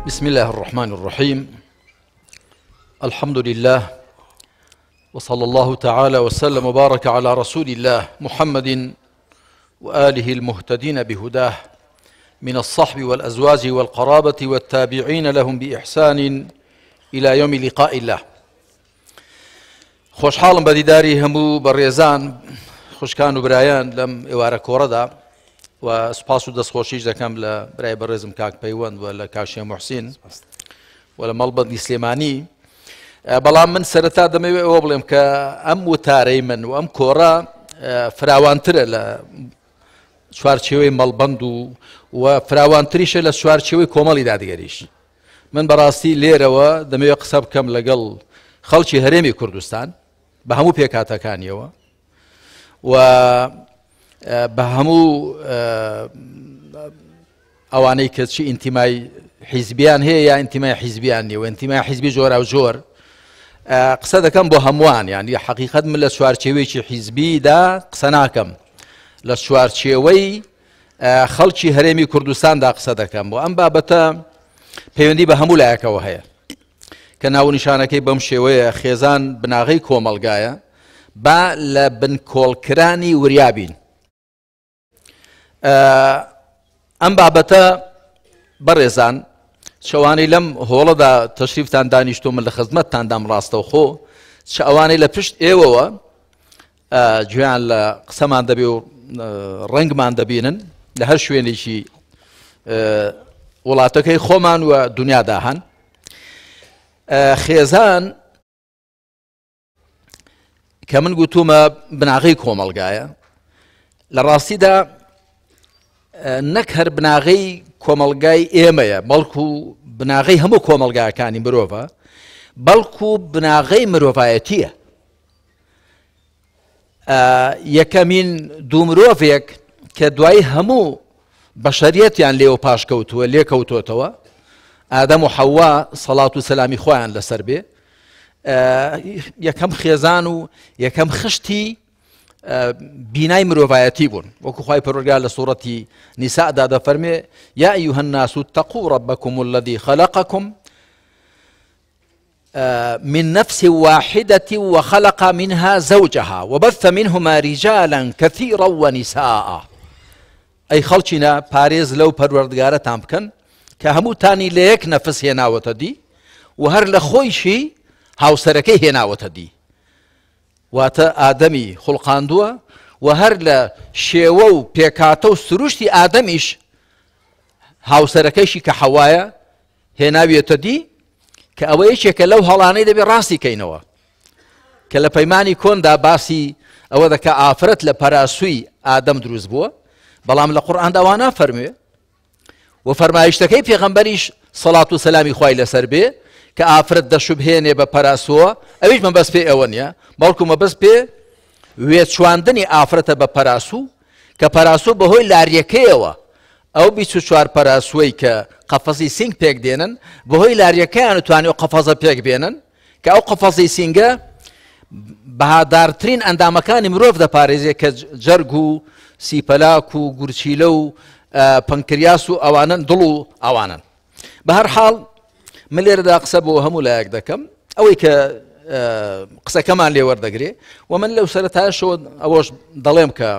بسم الله الرحمن الرحيم. الحمد لله وصلى الله تعالى وسلم وبارك على رسول الله محمد وآله المهتدين بهداه من الصحب والأزواج والقرابة والتابعين لهم بإحسان إلى يوم لقاء الله. خۆشحاڵم بە دیداری هەموو بەڕێزان، خوشکان و برایان لەم ئێوارە کۆڕەدا و سوپاس و دەستخۆشیش دەکەم لە برای بەڕێزم کاک پەیوەند و لە کاک شێخ موحسین و لە مەڵبەندی سلێمانی. بەڵام من سەرەتا دەمەوێت ئەوە بڵێم کە ئەم وتارەی من و ئەم کۆڕە فراوانترە لە چوارچێوەی مەڵبەند و فراوانتریشە لە چوارچێوەی کۆمەڵی دادگەریش. من بەڕاستی لێرەوە دەمەوێت قسە بکەم لەگەڵ خەڵکی هەرێمی کوردستان بە هەموو پێکاتەکانیەوە و بە هەموو ئەوانەی کە چی ئینتیمای حیزبیان هەیە یا ئینتیمای حیزبیان نییە و ئینتیمای حیزبی جۆرا و جۆر قسە دەکەم بۆ هەمووان. یعنی حەقیقەت من لە چوارچێوەیەکی حیزبیدا قسە ناکەم، لە چوارچێوەی خەڵکی هەرێمی کوردستاندا قسە دەکەم و ئەم بابەتە پەیوەندی بە هەموو لایەکەوە هەیە کە ناونیشانەکەی بەم شێوەیە خێزان بناغەی کۆمەڵگایە، با لە بنکۆڵکرانی وریابین. ئەم بابەتە بەڕێزان چەوانەی لەم هۆڵەدا تەشریفتان دانیشتۆ من لە خزمەتتاندام ڕاستەوخۆ، چ ئەوانەی لە پشت ئێوەوە گوێیان لە قسەمان دەبێ و ڕەنگمان دەبینن لە هەر شوێنێکی وڵاتەکەی خۆمان و دنیادا هەن. خێزان کە من گوتومە بناغەی کۆمەڵگایە، لە ڕاستیدا نەک هەر بناغەی کۆمەڵگای ئێمەیە، بەڵکو بناغەی هەموو کۆمەڵگاکانی مرۆڤە، بەڵکو بناغەی مرۆڤایەتیە. یەکەمین دوو مرۆڤێک کە دوای هەموو بەشەریەتیان لێوە پاشکەوتووە، لێکەوتۆتەوە، ئادەم و حەوا سەڵات و سەلامی خۆیان لەسەر بێ، یەکەم خێزان و یەکەم خشتی بینای مرۆڤایەتی بوون. وەکو خوای پەروەردگار لە سوڕەتی نیسادا دەفەرمێ یا ئەیها الناس اتقوا ربكم الذي خلقكم من نفس واحدة وخلق منها زوجها وبث منهما رجالا كثيرا ونساء. ئەی خەڵکینە پارێز لەو پەروەردگارەتان بکەن کە هەمووتانی لە یەک نەفس هێناوەتە دی و هەر لە خۆیشی هاوسەرەکەی هێناوەتە دی، واتە ئادەمی خوڵقاندووە و هەر لە شێوە و پێکاتە و سروشتی ئادەمیش هاوسەرەکەیشی کە حەوایە هێناویەتە دی، کە ئەوە یەکێکە لەو هەڵانەی دەبێ ڕاستی کەینەوە کە لە پەیمانی کۆندا باسی ئەوە دەکا ئافرەت لە پەراسووی ئادەم دروست بووە، بەڵام لە قورئاندا وا نافەرموێ و فەرمایشتەکەی پێغەمبەریش سەڵات و سەلامی خوای لەسەر بێ کە ئافرەت دەشوبهێنێ بە پەراسووە، ئەویش مەبەست پێ ئەوە نییە، بەڵکو مەبەست پێ وێچواندنی ئافرەتە بە پەراسوو، کە پەراسوو بەهۆی لاریەکەیەوە ئەو 24 پەراسووەی کە قەفەزی سینگ پێک دێنن بەهۆی لاریەکەیان توانێ و قەفەزە پێک بێنن، کە ئەو قەفەزی سینگە بەهادارترین ئەندامەکانی مرۆڤ دەپارێزێت کە جەرگ و سیپەلاک و گورچیلە و پەنکریاس و ئەوانن، دڵ و ئەوانن. بە هەر حاڵ من لێرەدا قسە بۆ هەموو لایەک دەکەم، ئەوەی کە قسەکەمان لێوەردەگرێ و من لەو سەرەتایشەوە ئەوەش دەڵێم کە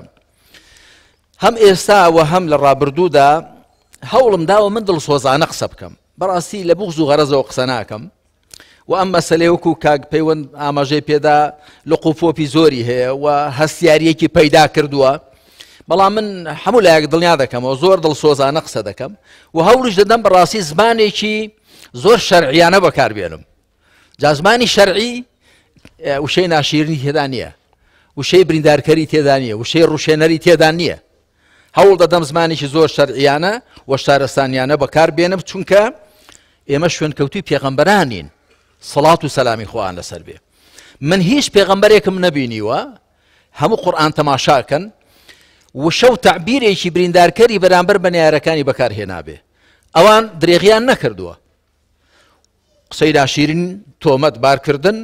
هەم ئێستا و هەم لە ڕابردوودا هەوڵم داوە من دڵسۆزانە قسە بکەم، بەڕاستی لە بوغز و غەرەزەوە قسە ناکەم و ئەم مەسلەیە وەکو کاک پەیوەند ئاماژەی پێدا لقوپۆپی زۆری هەیە و هەستیاریەکی پەیدا کردووە، بەڵام من هەموو لایەک دڵنیا دەکەمەوە، زۆر دڵسۆزانە قسە دەکەم و هەوڵیش دەدەم بەڕاستی زمانێکی زۆر شەرعیانە بەکاربێنم. جا زمانی شەرعی وشەی ناشیرنی تێدا نییە، وشەی بریندارکەری تێدا نییە، وشەی ڕوشێنەری تێدا نییە. هەوڵ دەدەم زمانێکی زۆر شەرعیانە و شارستانیانە بەکار بێنم، چونکە ئێمە شوێنکەوتوی پێغەمبەرانین سەڵات و سەلامی خۆیان لەسەر بێ. من هیچ پێغەمبەرێکم نەبینیوە هەموو قورئان تەماشاکەن وشە و تەعبیرێکی بریندارکەری بەرامبەر بە نەیارەکانی بەکارهێنابێ. ئەوان درێغیان نەکردووە، قسەی ناشیرین، تۆمەت بارکردن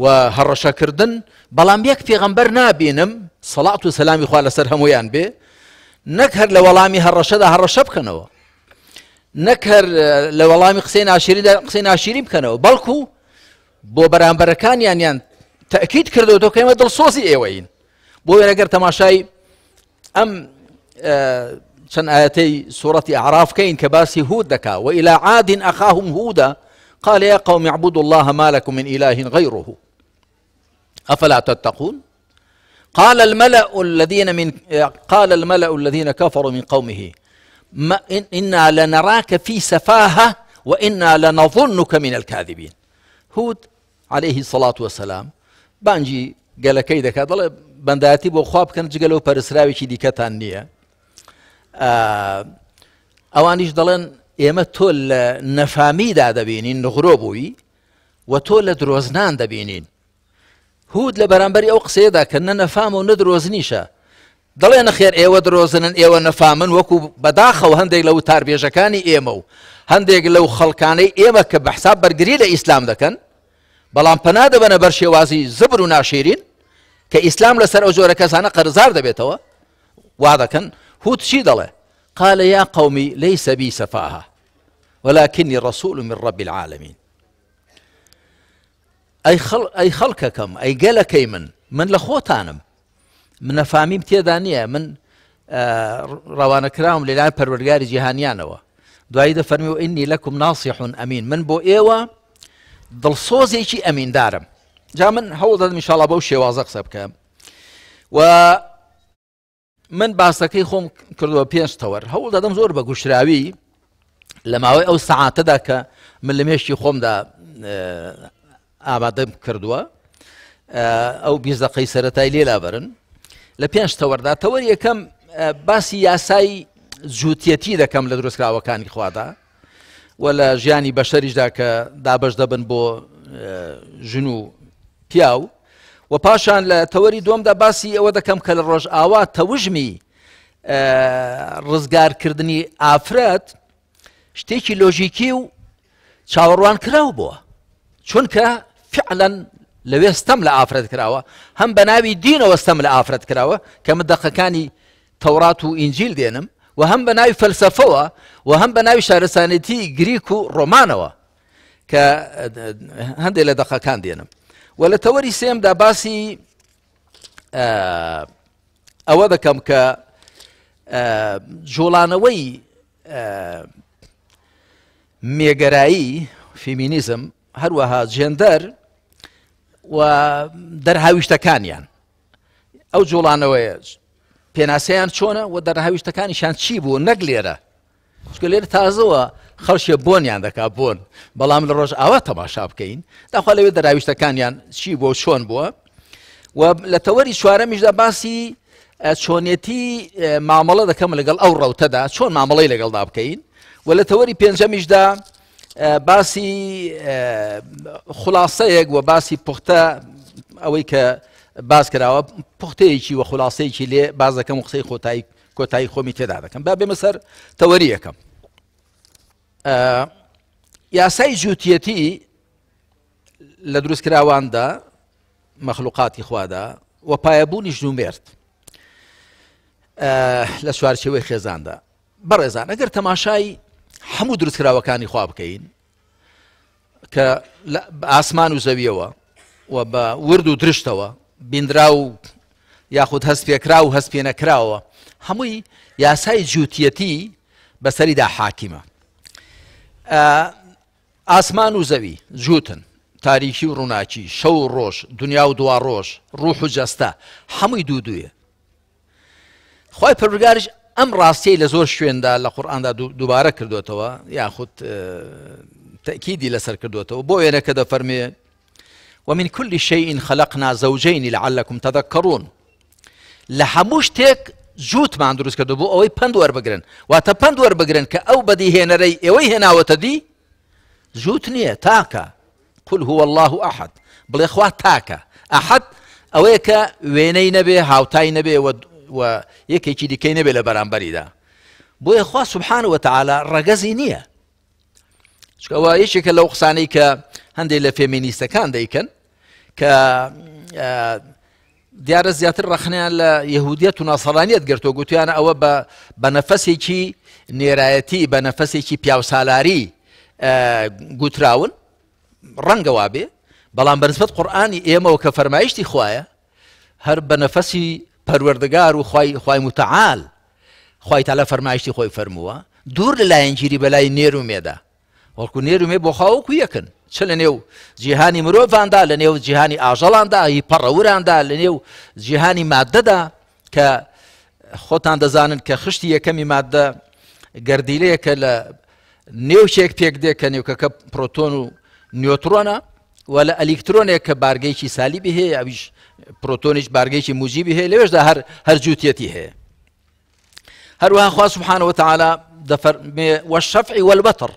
و هەڕەشەکردن، بەڵام یەک پێغەمبەر نابینم سەڵات و سەلامی خوا لەسەر هەمویان بێ نەک هەر لە وەڵامی هەڕەشەدا هەڕەشە بکەنەوە. نەک هەر لە وەڵامی قسەی ناشیریندا قسەی ناشیرین بکەنەوە، بەڵکو بۆ بەرامبەرەکانیانیان تەئکید کردەوە کە ئێمە دڵسۆزی ئێوەین. بۆ وێنە گەر تەماشای ئەم چەند ئاەتەی سوورەتی ئەعراف کەین کە باسی هود دەکا، وإلى عاد أخاهم هودا قال يا قوم اعبدوا الله ما لكم من إله غيره أفلا تتقون قال الملأ الذين من قال الملأ الذين كفروا من قومه ما إنا لنراك في سفاهة وإنا لنظنك من الكاذبين. هود عليه الصلاة والسلام بانجی گەلەکەی دەکات، دەڵێ بەندایەتی بۆ خوا بکەن، جگە لەو پەرسراوێکی دیکەتان نییە. ئەوانیش دەڵێن ئێمە تۆ لە نەفامیدا دەبینین، نغرۆ بووی، و تۆ لە درۆزنان دەبینین. هود لە بەرامبەری ئەو قسەیەدا کە نە نەفام و نە درۆزنیشە، دەڵێ نەخێر ئێوە درۆزنن، ئێوە نەفامن، وەکو بەداخەوە هەندێک لەو تاربێژەکانی ئێمە و هەندێک لەو خەڵکانەی ئێمە کە بە حساب بەرگری لە ئیسلام دەکەن، بەڵام پەنا دەبەنە بەر شێوازی زبر و ناشیرین کە ئیسلام لەسەر ئەو جۆرە کەسانە قەرزار دەبێتەوە، وا دەکەن. هود چی دەڵێ؟ قال يا قومي ليس بي سفاهة ولكني رسول من رب العالمين. ئەی خەڵکەکەم، ئەی گەلەکەی من، من لە خۆتانم، من نەفامیم تێدا نییە، من ڕەوانەکراوم لەلایەن پەروەردگاری جیهانیانەوە. دوایی دەفەرمی و ئینی لەکم ناصح ئەمین، من بۆ ئێوە دڵسۆزێکی ئەمیندارم. جا من هەوڵ دەدەم ئینشاڵڵا بەو شێوازە قسە بکەم. و من باسەکەی خۆم کردووە 5 تەوەر، هەوڵ دەدەم زۆر بە گوشراوی لە ماوەی ئەو سەعاتەدا کە من لە مێشکی خۆمدا ئامادەم کردووە ئەو 20 دقەی سەرەتای لێ لابەرن. لە 5 تەوەردا، تەوەر یەکەم باسی یاسای جووتیەتی دەکەم لە دروستکراوەکانی خوادا و لە ژیانی بەشەریشدا کە دابەش دەبن بۆ ژن و پیاو. و پاشان لە تەوەری دووەمدا باسی ئەوە دەکەم کە لە ڕۆژئاوا تەوژمی ڕزگارکردنی ئافرەت شتێکی لۆژیکی و چاوەڕوان کراو بووە، چونکە فعلا لەوێ ستەم لە ئافرەت کراوە، هەم بە ناوی دینەوە ستەم لە ئافرەت کراوە کە من دەقەکانی تەورات و ئینجیل دێنم، و هەم بە ناوی فەلسەفەوە و هەم بە ناوی شارستانێتی گریک و ڕۆمانەوە کە هەندێک لە دەقەکان دێنم. و لە تەوەری سێمدا باسی ئەوە دەکەم کە جوڵانەوەی مێگەرایی فێمینیزم، هەروەها جێندەر و دەرهاویشتەکانیان، ئەو جوڵانەوەیە پێناسەیان چۆنە و دەرهاویشتەکانیشان چی بوو، نەک لێرە، چونکە لێرە تازەوە خەڵکیە بۆنیان دەکا بۆن، بەڵام لە ڕۆژ ئاوا تەماشا بکەین داخوا لەوێ دەراویشتەکانیان چی بووە و چۆن بووە. و لە تەوەری چوارەمیشدا باسی چۆنیەتی مامەڵە دەکەم لەگەڵ ئەو ڕەوتەدا، چۆن مامەڵەی لەگەڵدا بکەین. و لە تەوەری پێنجەمیشدا باسی خلاصەیەک و باسی پوختە، ئەوەی کە باس کراوە پوختەیەکی و خلاصەیەکی لێ باز دەکەم و قسەی کۆتایی خۆمی تێدا دەکەم. با بێمە سەر تەوەری یەکەم. یاسای جووتیەتی لە دروستکراواندا مەخلوقاتی خوادا و پایەبوونی ژن و مێرد لە چوارچێوەی خێزاندا. بەڕێزان ئەگەر تەماشای هەموو دروستکراوەکانی خوا بکەین کە لە ئاسمان و زەویەوە و بە ورد و درشتەوە بیندرا و یاخود هەست پێکرا و هەست پێنەکراوە، هەمووی یاسای جووتیەتی بەسەریدا حاکیمە. ئاسمان و زەوی جووتن، تاریکی و ڕووناکی، شەو و ڕۆژ، دنیا و دوا ڕۆژ، ڕوح و جەستە، هەمووی دوو دوویە. خوای پەروەردگاریش ئەم ڕاستیەی لە زۆر شوێندا لە قورئاندا دووبارە کردوێتەوە یاخود تەکیدی لەسەر کردوێتەوە. بۆ وێنە کە دەفەرمێ ومن كل شيء خلقنا زوجين لعلكم تذكرون، لە هەموو شتێک جووتمان دروست کردو بۆ ئەوەی پەند وەربگرن، واتە پەند وەربگرن کە ئەو بەدیهێنەرەی ئێوەی هێناوەتە دی جووت نییە، تاکە. قل هو الله أحد، بڵێ خوا تاکە. ئەحد ئەوەیە کە وێنەی نەبێ، هاوتای نەبێ و یەکێکی دیکەی نەبێ لە بەرامبەریدا. بۆیە خوا سبحانه وتعالى ڕەگەزی نییە. چونکە ئەوە یەکێکە لەو قسانەی کە هەندێک لە فێمینیستەکان دەیکەن کە دیارە زیاتر ڕەخنەیان لە یەهودیەت و ناسەڵانیەت گرتووە، گوتویانە ئەوە بە نەفەسێکی نێرایەتی، بە نەفەسێکی پیاوسالاری گوتراون، ڕەنگە وابێ، بەڵام بەنسبەت قورئانی ئێمەوە کە فەرمایشتی خوایە هەر بە نەفەسی پەروەردگار و خوای متعال خوای تەعالا فەرمایشتی خۆی فەرمووە، دوور لە لایەنگیری بەلای نێر و مێدا، وەکو نێر و مێ بۆ خوا وەکو یەکن، چ لە نێو جیهانی مرۆڤاندا، لە نێو جیهانی ئاژەڵاندا، هی پەڕەوراندا، لە نێو جیهانی مادەدا کە خۆتان دەزانن کە خشتی یەکەمی مادە گەردیلەیەکە لە نێوچێک پێک دێ کە نێوکەکە پرۆتۆن و نیۆترۆنە و لە ئەلیکترۆنێک کە بارگەیەکی سالیبی هەیە، ئەویش پرۆتۆنیش بارگەیەکی موجیبی هەیە، لەوێشدا هەر جووتیەتی هەیە. هەروەها خوا سبحانه وتعالی دەفەرمێ والشفع والوتر،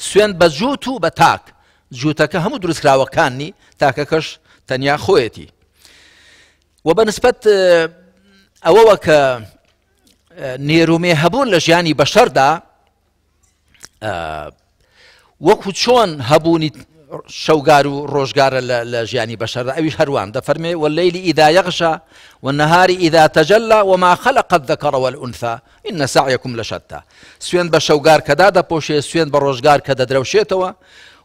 سوێند بە جووت و بە تاک، جووتەکە هەموو دروستکراوەکانی، تاکەکەش تەنیا خۆیەتی. و بە نسبەت ئەوەوە کە نێرومێ هەبوون لە ژیانی بەشەردا، وەکو چۆن هەبوونی شەوگار و ڕۆژگارە لە ژیانی بەشەردا، ئەویش هەروان دەفەرمێ والليل إذا يغشى والنهار إذا تجلى وما خلق الذكر والأنثى إن سعيكم لشتى. سوێند بە شەوگار کە دادەپۆشێ، سوێند بە ڕۆژگار کە دەدرەوشێتەوە،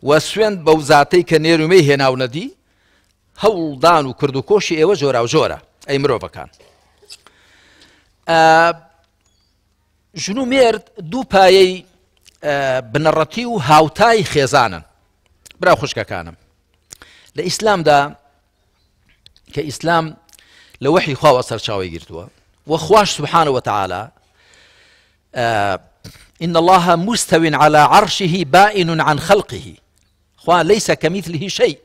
و سوێند بەو زاتەی کە نێرومەی هێناونەدی، هەوڵدان و کرد و کۆشی ئێوە جۆراوجۆرە ئەی مرۆڤەکان. ژن و مێرد دوو پایەی بنەڕەتی و هاوتای خێزانن. برا خوشکەکانم، لە ئیسلامدا کە ئیسلام لە وەحی خواوە سەرچاوی گرتووە و خواش سبحانه وتعالى إن الله مستو على عرشه بائن عن خلقه، خوا ليس كمثله شيء،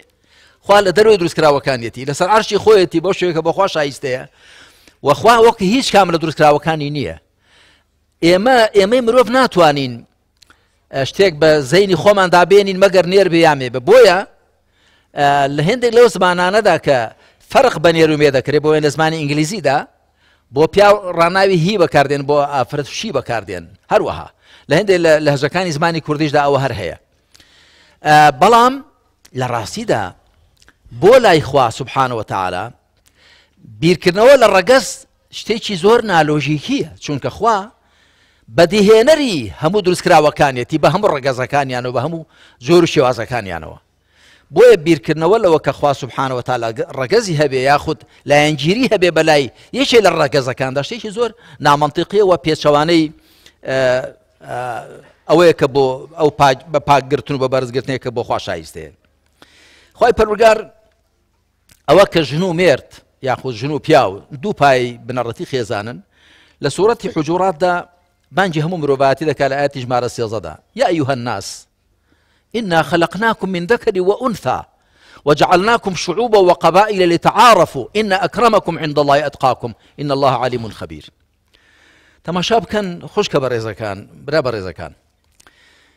خوا لە دەرەوەی دروستکراوەکانیەتی، لەسەر عەرشی خۆیەتی بەو شێوەیە کە بۆ خوا شایستەیە و خوا وەک هیچ کام لە دروستکراوەکانی نییە. ئێمەی مرۆڤ ناتوانین شتێک بە زەینی خۆمان دابێنین مەگەر نێر بێ یا مێ بێ. بۆیە لە هێندێک لەو زمانانەدا کە فەرق بە نێر و مێ دەکرێت، بۆیە لە زمانی ئینگلیزیدا بۆ پیاو ڕاناوی هی بەکاردێن، بۆ ئافرەت شی بەکاردێن. هەروەها لە هەندێک لە لەهجەکانی زمانی کوردیشدا ئەوە هەر هەیە. بەڵام لە ڕاستیدا بۆ لای خوا سبحانه وتعالی بیرکردنەوە لە ڕەگەز شتێکی زۆر نالۆژیکیە، چونکە خوا بەدیهێنەری هەموو دروستکراوەکانیەتی بە هەموو ڕەگەزەکانیانەوە، بە هەموو جۆر و شێوازەکانیانەوە. بۆیە بیرکردنەوە لەوە کە خوا سبحانه وتعالی ڕەگەزی هەبێ یاخود لایەنگیری هەبێ بەلای یەکێ لە ڕەگەزەکاندا شتێکی زۆر نامەنتیقیە و پێچەوانەی ئەوەیە کە بۆ ئەو بە پاکگرتن و بە بەرزگرتنێک کە بۆ خوا شایستەیە. خوای پەروەردگار ئەوە کە ژن و مێرد یاخود ژن و پیاو دوو پای بنەڕەتی خێزانن، لە سوورەتی حجوراتدا بانگی هەموو مرۆڤایەتی دەکات لە ئاەتی ژمارە 13دا، یا أيها الناس إنا خلقناكم من ذكر وأنثى وجعلناكم شعوبا وقبائل لتعارفوا إن أكرمكم عند الله أتقاكم إن الله عليم خبير. تەماشا بکەن خوشکە بەڕێزەکان، برا بەڕێزەکان،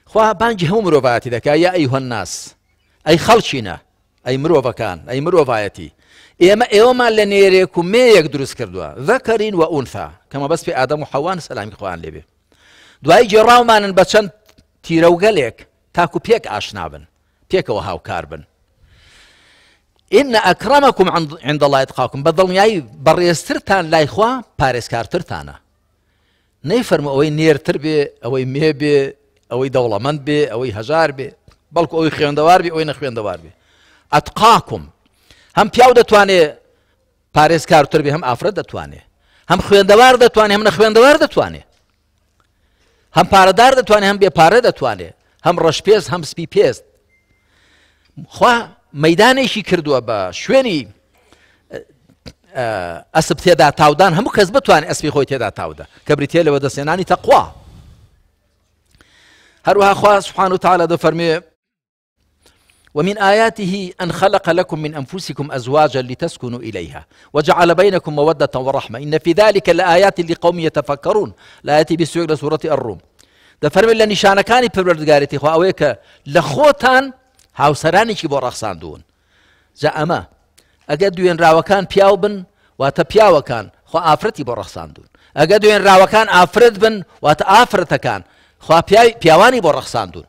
خوا بانگی هەموو مرۆڤایەتی دەکات، یا أيها الناس، ئەی خەڵکینە، ئەی مرۆڤەکان، ئەی مرۆڤایەتی، ئێمە ئێوەمان لە نێرێک و مێیەک دروست کردووە، ذەکەرین و ئونثا، کەمە بەس پێ ئادەم و حەوان سەلامی خۆیان لێبێ. دوایی گێڕاومانن بە چەند تیرەوگەلێک تاکو پێک ئاشنا بن، پێکەوە هاوکار بن. إن أكرمكم عند الله أتقاكم، بە دڵنیایی بەڕێزترتان لای خوا پارێزکارترتانە. نەیفەرمو ئەوەی نێرتر بێ، ئەوەی مێ بێ، ئەوەی دەوڵەمەند بێ، ئەوەی هەژار بێ، بەڵکو ئەوەی خوێندەوار بێ، ئەوەی نەخوێندەوار بێ. ئەتقاکم، هەم پیاو دەتوانێ پارێزکارتر بێ، هەم ئافرەت دەتوانێ، هەم خوێندەوار دەتوانێ، هەم نەخوێندەوار دەتوانێ، هەم پارەدار دەتوانێ، هەم بێپارە دەتوانێ، هەم ڕەشپێست، هەم سپی پێست. خوا مەدانێکی کردووە بە شوێنی ئەسپ تێدا تاودان، هەموو کەس بتوانێت ئەسپی خۆی تێدا تاودە، کە بریتیە لە بەدەستهێنانی تەقوا. هەروەها خوا سبحانه وتعالى دەفەرمێ ومن آياته أن خلق لكم من أنفسكم أزواجا لتسكنوا إليها وجعل بينكم مودة ورحمة إن في ذلك لآيات لقوم يتفكرون. لآياتي بسوء لسورة الروم. دەفەرمێ لە نیشانەکانی پەروەردگارێتی خوا ئەوەیە کە لە خۆتان هاوسەرانێکی بۆ ڕەخساندوون. جا ئەمە ئەگەر دوێنراوەکان پیاو بن واتە پیاوەکان خوا ئافرەتی بۆ ڕەخساندوون، ئەگەر دوێنراوەکان ئافرەت بن واتە ئافرەتەکان خوا پیاوانی بۆ ڕەخساندوون.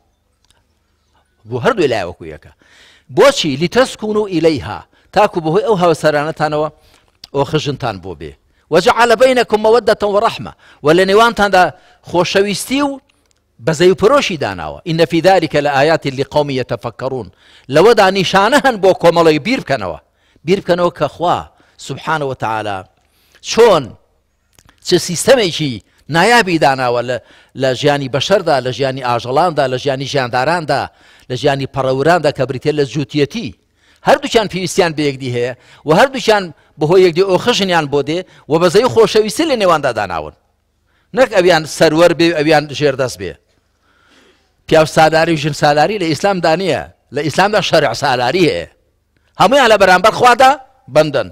بۆ هەردوو لای وەکو یەکە. بۆچی؟ لتسكنوا إليها، تاکو بەهۆی ئەو هاوسەرانەتانەوە ئۆخژنتان بۆ بێ. وجعل بینکم مودة ورحمە، و لە نێوانتاندا خۆشەویستی و بەزەی و پەرۆشی داناوە. ان فی ذلک لآیات لقوم یتفکرون، لەوەدا نیشانە هەن بۆ کۆمەڵێک بیر بکەنەوە، بیر بکەنەوە کە خوا سبحانە وتعالی چۆن چ سیستەمێکی نایابی داناوە لە ژیانی بەشەردا، لە ژیانی ئاژەڵاندا، لە ژیانی ژیانداراندا، لە ژیانی پەڕەوراندا کە بریتیە لە جووتیەتی. هەردووکیان پێویستیان بە یەکدی هەیە و هەردووکیان بەهۆی یەکدی ئۆخژنیان بۆ دێ و بەزەی و خۆشەویستی لە نێواندا داناون، نەک ئەویان سەروەر بێ و ئەویان ژێردەست بێ. پیاو سالاری و ژن سالاری لە ئیسلامدا نییە، لە ئیسلامدا شەرع سالاری هەیە، هەمویان لە بەرامبەر خوادا بەندەن.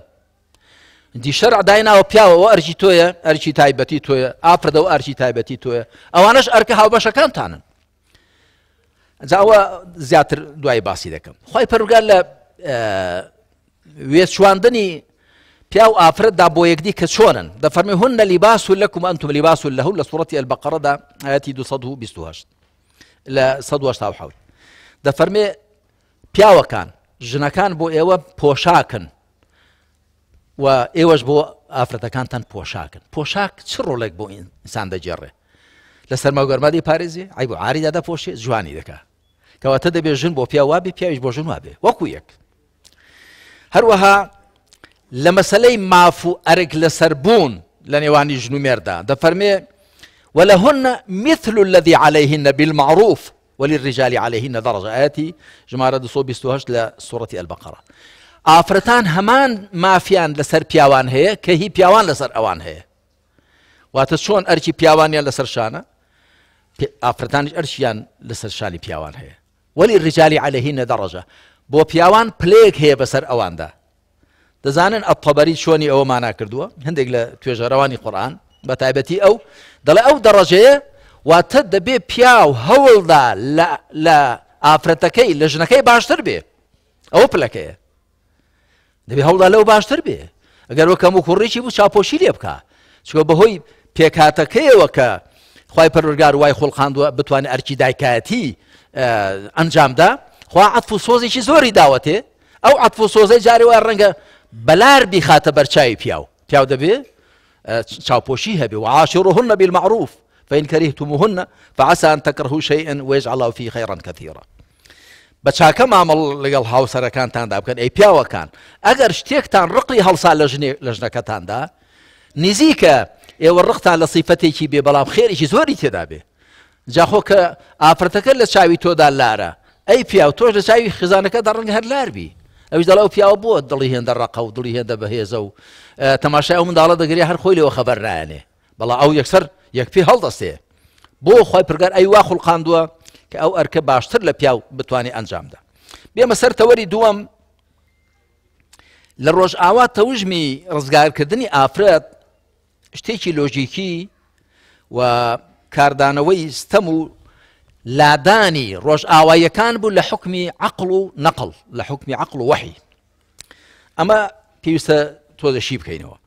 دی شەرع دایناوە پیاوە ئەوە ئەرکی تۆیە، ئەرکی تایبەتی تۆیە، ئافرەتەوە ئەرکی تایبەتی تۆیە، ئەوانەش ئەرکە هاوبەشەکانتانن. جا ئەوە زیاتر دوای باسی دەکەم. خی پەروگار لە وێچواندنی پیاو ئافرەتدا بۆ یەکدی کە چۆنن دەفەرمی هن لباس لكم أنتم لباس له لە سوڕەتی البقرەدا ئاەتی 228 لە 187 دەفەرمێ پیاوەکان ژنەکان بۆ ئێوە پۆشاکن و ئێوەش بۆ ئافرەتەکانتان پۆشاکن. پۆشاک چ ڕۆڵێک بۆ ئینسان دەگێڕێ؟ لە سەرما و گەرما دەیپارێزێ، عەیب و عاری دادەپۆشێ، جوانی دەکا. کەواتە دەبێ ژن بۆ پیاو وابێ، پیاویش بۆ ژن وابێ، وەکو یەک. هەروەها لە مەسەلەی ماف و ئەرک لەسەر بوون لە نێوانی ژن و مێردا دەفەرمێ ولهن مثل الذي عليهن بالمعروف وللرجال علیهن درجە، ئایەتی ژمارە 228 لە سوڕەتی البقرە. ئافرەتان هەمان مافیان لەسەر پیاوان هەیە کە هی پیاوان لەسەر ئەوان هەیە. واتە چۆن ئەرکی پیاوانیان لەسەر شانە، ئافرەتانیش ئەرکیان لەسەر شانی پیاوان هەیە. وللرجال علیهن درجە، بۆ پیاوان پلەیەک هەیە بەسەر ئەواندا. دەزانن ئەتەبەری چۆنی ئەوە مانا کردووە؟ هەندێک لە توێژەرەوانی قورئان بە تایبەتی ئەو دەڵێ ئەو دەڕەجەیە واتە دەبێ پیاو هەوڵدا لە ئافرەتەکەی لە ژنەکەی باشتر بێ، ئەوە پلەکەیە، دەبێ هەوڵدا لەو باشتر بێ. ئەگەر وەک هەموو کوڕێکی بوو چاپۆشی لێ بکا، چونکە بەهۆی پێکهاتەکەیەوە کە خوای پەروەردگار وای خوڵقاندووە بتوانێت ئەرکی دایکایەتی ئەنجامدا، خوا عەتف و سۆزێکی زۆری داوەتێ. ئەو عەتف و سۆزەی جارێ وایە ڕەنگە بەلار بیخاتە بەرچاوی پیاو، پیاو دەبێ چاوپۆشی هەبێ. وعاشروهن بالمعروف فإن كرهتموهن فعسى أن تكرهوا شيئا ويجعل الله فيه خيرا كثيرا. بە چاکە مامەڵ لەگەڵ هاوسەرەکانتاندا بکەن ئەی پیاوەکان، ئەگەر شتێکتان ڕقی هەڵسا لە ژنەکەتاندا، نزیکە ئێوە ڕقتان لە سیفەتێکی بێ بەڵام خێرێکی زۆری تێدا بێ. جاخۆ کە ئافرەتەکە لە چاوی تۆدا لارە، ئەی پیاو تۆش لە چاوی خێزانەکەدا ڕەنگە هەر لار بی. ئەویش دەڵێ ئەو پیاوە بۆ دڵی هێندە ڕەقە و دڵی هێندە بەهێزە و تەماشای ئەو منداڵە دەگرێ هەر خۆی لێوە خەبەر نایەنێ، بەڵام ئەو یەکسەر یەک پێ هەڵدەستێ. بۆ خی پرگار ئەی وا خوڵقاندووە کە ئەو ئەرکە باشتر لە پیاو بتوانێ ئەنجامدا. بێمە سەر تەوەری دووەم، لە ڕۆژئاوا تەوژمی ڕزگارکردنی ئافرەت شتێکی لۆژیکی و کاردانەوەی ستەم و لادانی ڕۆژئاواییەکان بوو لە حکمی عەقڵ و نەقڵ، لە حکمی عەقڵ و وەحی. ئەمە پێویستە تۆزە شی بکەینەوە.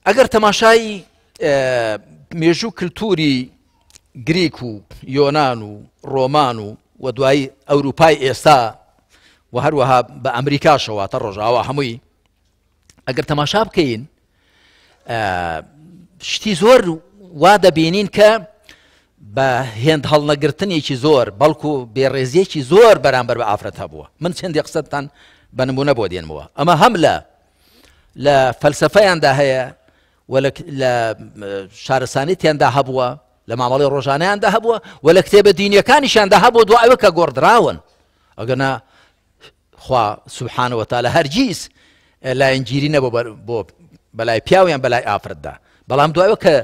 ئەگەر تەماشای مێژوو کللتوری گریک و یۆنان و ڕۆمان و دوایی ئەوروپای ئێستا و هەروەها بە ئەمریکاشەوە تا ڕۆژاوا هەمووی ئەگەر تەماشا بکەین شتی زۆر وا دەبینین کە بە هێند هەڵنەگرتنێکی زۆر بەڵکو بێڕێزیەکی زۆر بەرامبەر بە ئافرەت هەبووە. من چەندێک قسەتان بە نمونە بۆ دێنمەوە. ئەمە هەم لە فەلسەفەیاندا هەیە و لە شارستانیتیاندا هەبووە، لە مامەڵی ڕۆژانەیاندا هەبووە و لە کتێبە دینیەکانیشیاندا هەبووە دوای ئەوە کە گۆڕدراون. ئەگەنا خوا سبحانە وتعالی هەرگیز لایەنگیری نەبوو بۆ بەلای پیاویان بەلای ئافرەتدا، بەڵام دوایەوە کە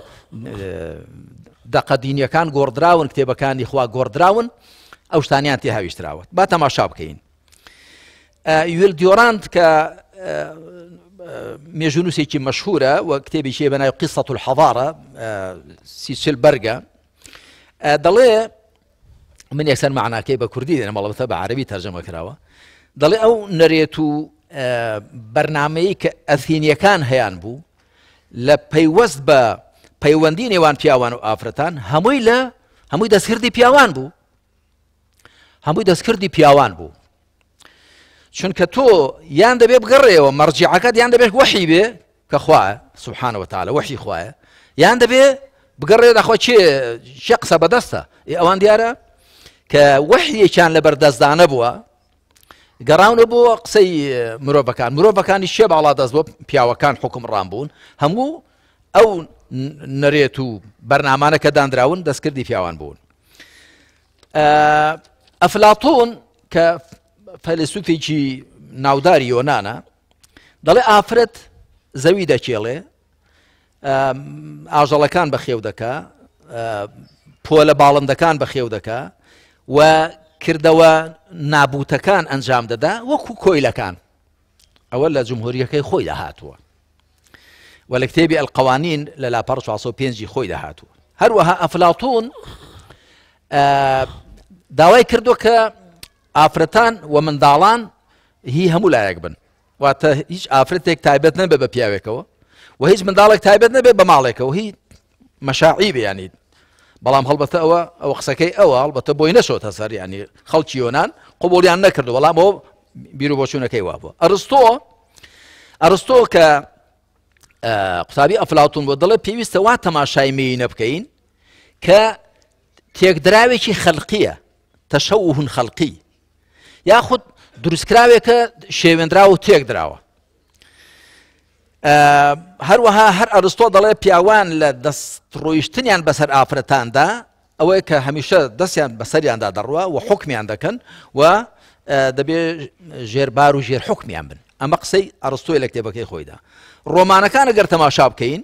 دەقە دینیەکان گۆڕدراون، کتێبەکانی خوا گۆڕدراون، ئەو شتانیان تێ هاویشتراوە. با تەماشا بکەین. ویل دیۆراند کە مێژوونووسێکی مەشهورە و کتێبێکی بە ناوی قصة الحضارة 30 بەرگە، دەڵێ من یەکسەر معناکەی بە کوردی دێنم، ئەڵبەتە بە عەرەبی تەرجەمە کراوە. دەڵێ ئەو نەرێت و بەرنامەیە کە ئەثینیەکان هەیان بوو لە پەیوەست بە پەیوەندی نێوان پیاوان و ئافرەتان، هەمووی دەستکردی پیاوان بوو، هەمووی دەستکردی پیاوان بوو. چونکە تۆ یان دەبێ بگەڕێەوە مەرجیعەکەت، یان دەبێت وەحی بێ کە خوایە سبحانە وتعالی وەحی خوایە، یان دەبێ بگەڕێ داخوا چێ قسە بەدەستە. ئەوان دیارە کە وەحیەکیان لەبەر دەستدانە بووە، گەڕاونە بۆ قسەی مرۆڤەکان. مرۆڤەکانی شێ باڵا دەست بۆ پیاوەکان حکومڕان بوون، هەموو ئەو نەرێت و بەرنامانە کە دانراون دەستکردی پیاوان بوون. ئەفلاتون کە فەیلسوفێکی ناوداری یۆنانە دەڵێ ئافرەت زەوی دەکێڵێ، ئاژەڵەکان بەخێو دەکا، پۆلە باڵندەکان بەخێو دەکا و کردەوە نابوتەکان ئەنجام دەدا وەکو کۆیلەکان. ئەوە لە جمهوریەکەی خۆی داهاتووە و لە کتێبی ئەلقەوانین لە لاپەڕ 405 خۆی داهاتووە. هەروەها ئەفلاتون داوای کردو کە ئافرەتان و منداڵان هی هەموو لایەک بن، واتە هیچ ئافرەتێک تایبەت نەبێ بە پیاوێکەوە و هیچ منداڵێک تایبەت نەبێ بە ماڵێکەوە، هی مەشاعی بێ. بەڵام هەڵبەتە ئەوە قسەکەی ئەوە هەڵبەتە بۆی نەچۆتە سەر، ینی خەڵکی یۆنان قبوڵیان نەکردو، بەڵام ئەوە بیر و بۆچوونەکەی وابوو. ئەرستۆ کە قوتابی ئەفلاتون بۆ دەڵێ پێویستە وا تەماشای مێینە بکەین کە تێکدراوێکی خەلقیە، تەشەوهن خەلقی، یاخود دروستکراوێکە شێوێنراوە و تێکدراوە. هەروەها هەر ئەرستۆ دەڵێ پیاوان لە دەست ڕۆیشتنیان بەسەر ئافرەتاندا ئەوەیە کە هەمیشە دەستیان بەسەریاندا دەڕوا و حکمیان دەکەن و دەبێ ژێربار و ژێر حکمیان بن. ئەمە قسەی ئەرستۆی لە کتێبەکەی خۆیدا. ڕۆمانەکان ئەگەر تەماشا بکەین،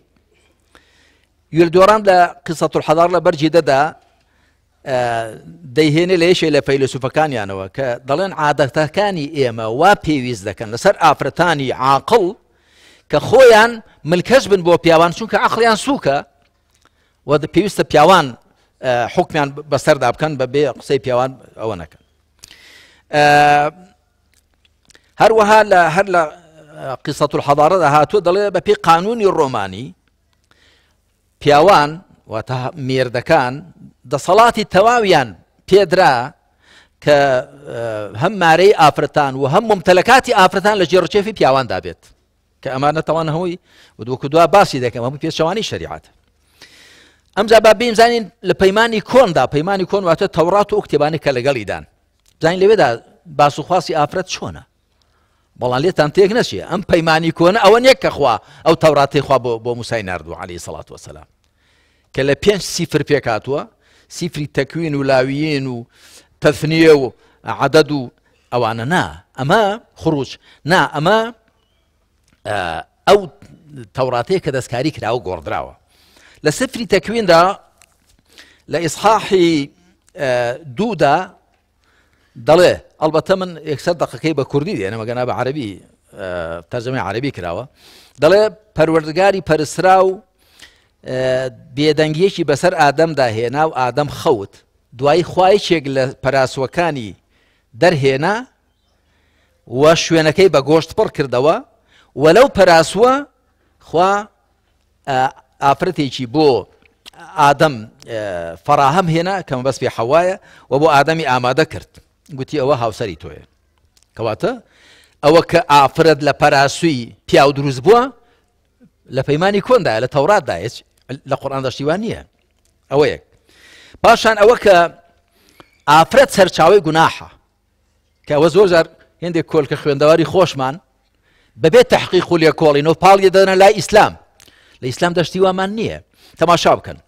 یولدۆران لە قسەت الحەضار لە بەرجی دەدا دەیهێنێ لە یەکێ لە فەیلسوفەکانیانەوە کە دەڵێن عادەتەکانی ئێمە وا پێویست دەکەن لەسەر ئافرەتانی عاقڵ کە خۆیان ملکەش بن بۆ پیاوان، چونکە عەقڵیان سووکە و پێویستە پیاوان حکمیان بەسەردا بکەن، بە بێ قسەی پیاوان ئەوە نەکەن. هەروەها هەر لە قسەت الحەضارەدا هاتووە دەڵێ بە پێی قانونی ڕۆمانی پیاوان واتە مێردەکان دەسەڵاتی تەواویان پێدرا کە هەم مارەی ئافرەتان و هەم ممتەلەکاتی ئافرەتان لە ژێڕچێفی پیاواندا بێت، کە ئەمانە تەوان هەمووی وەکو دوا باسی دەکەم هەموو پێچەوانی شەریعەت. ئەمجا با بیم زانین لە پەیمانی کۆندا، پەیمانی کۆن واتە تەورات و کتێبانی کە لەگەڵیدان، زانین لەوێدا باس و خواسی ئافرەت چۆنە. بەڵام لێتان تێک نەچێ ئەم پەیمانی کۆنە ئەوە نییە کە خوا ئەو تەوراتەی خوا بۆ موسای ناردووە عەلەیهی سەڵات وەسەلام، کە لە 5 سیفر پێک هاتووە، سیفری تەکوین و لاویین و تەثنیە و عەدەد و ئەوانە. نا ئەمە خروج، نا ئەمە ئەو تەوراتەیە کە دەستکاری کراوە گۆڕدراوە. لە سفری تەکویندا لە ئیسحاحی دوودا دەڵێ، ئەلبەتە من یەکسەر دەقەکەی بە کوردی دێنم ئەگەر نا بە عەرەبی تەرجەمەی عەرەبی کراوە، دەڵێ پەروەردگاری پەرسترا و بێدەنگیەکی بەسەر ئادەمدا هێنا و ئادەم خەوت، دوایی خوایەکێک لە پەراسوەکانی دەرهێنا و شوێنەکەی بە گۆشت پڕ کردەوە و لەو پەراسوە خوا ئافرەتێکی بۆ ئادەم فەراهەم هێنا کە مەبەست پێ حەوایە و بۆ ئادەمی ئامادە کرد، گوتی ئەوە هاوسەری تۆیە. کەواتە ئەوە کە ئافرەت لە پەراسووی پیاو دروست بووە لە پەیمانی کۆندا، لە تەوراتدا، لە قورئاندا شتیوان نییە. ئەوە یەک. پاشان ئەوە کە ئافرەت سەرچاوەی گوناحە، کە ئەوە زۆر جار هێندێک کۆلکە خوێندەواری خۆشمان بەبێ تەحقیق و لێکۆڵینەوە پاڵی دەدەنە لای ئیسلام. لە ئیسلام دەشتی وامان نییە. تەماشا بکەن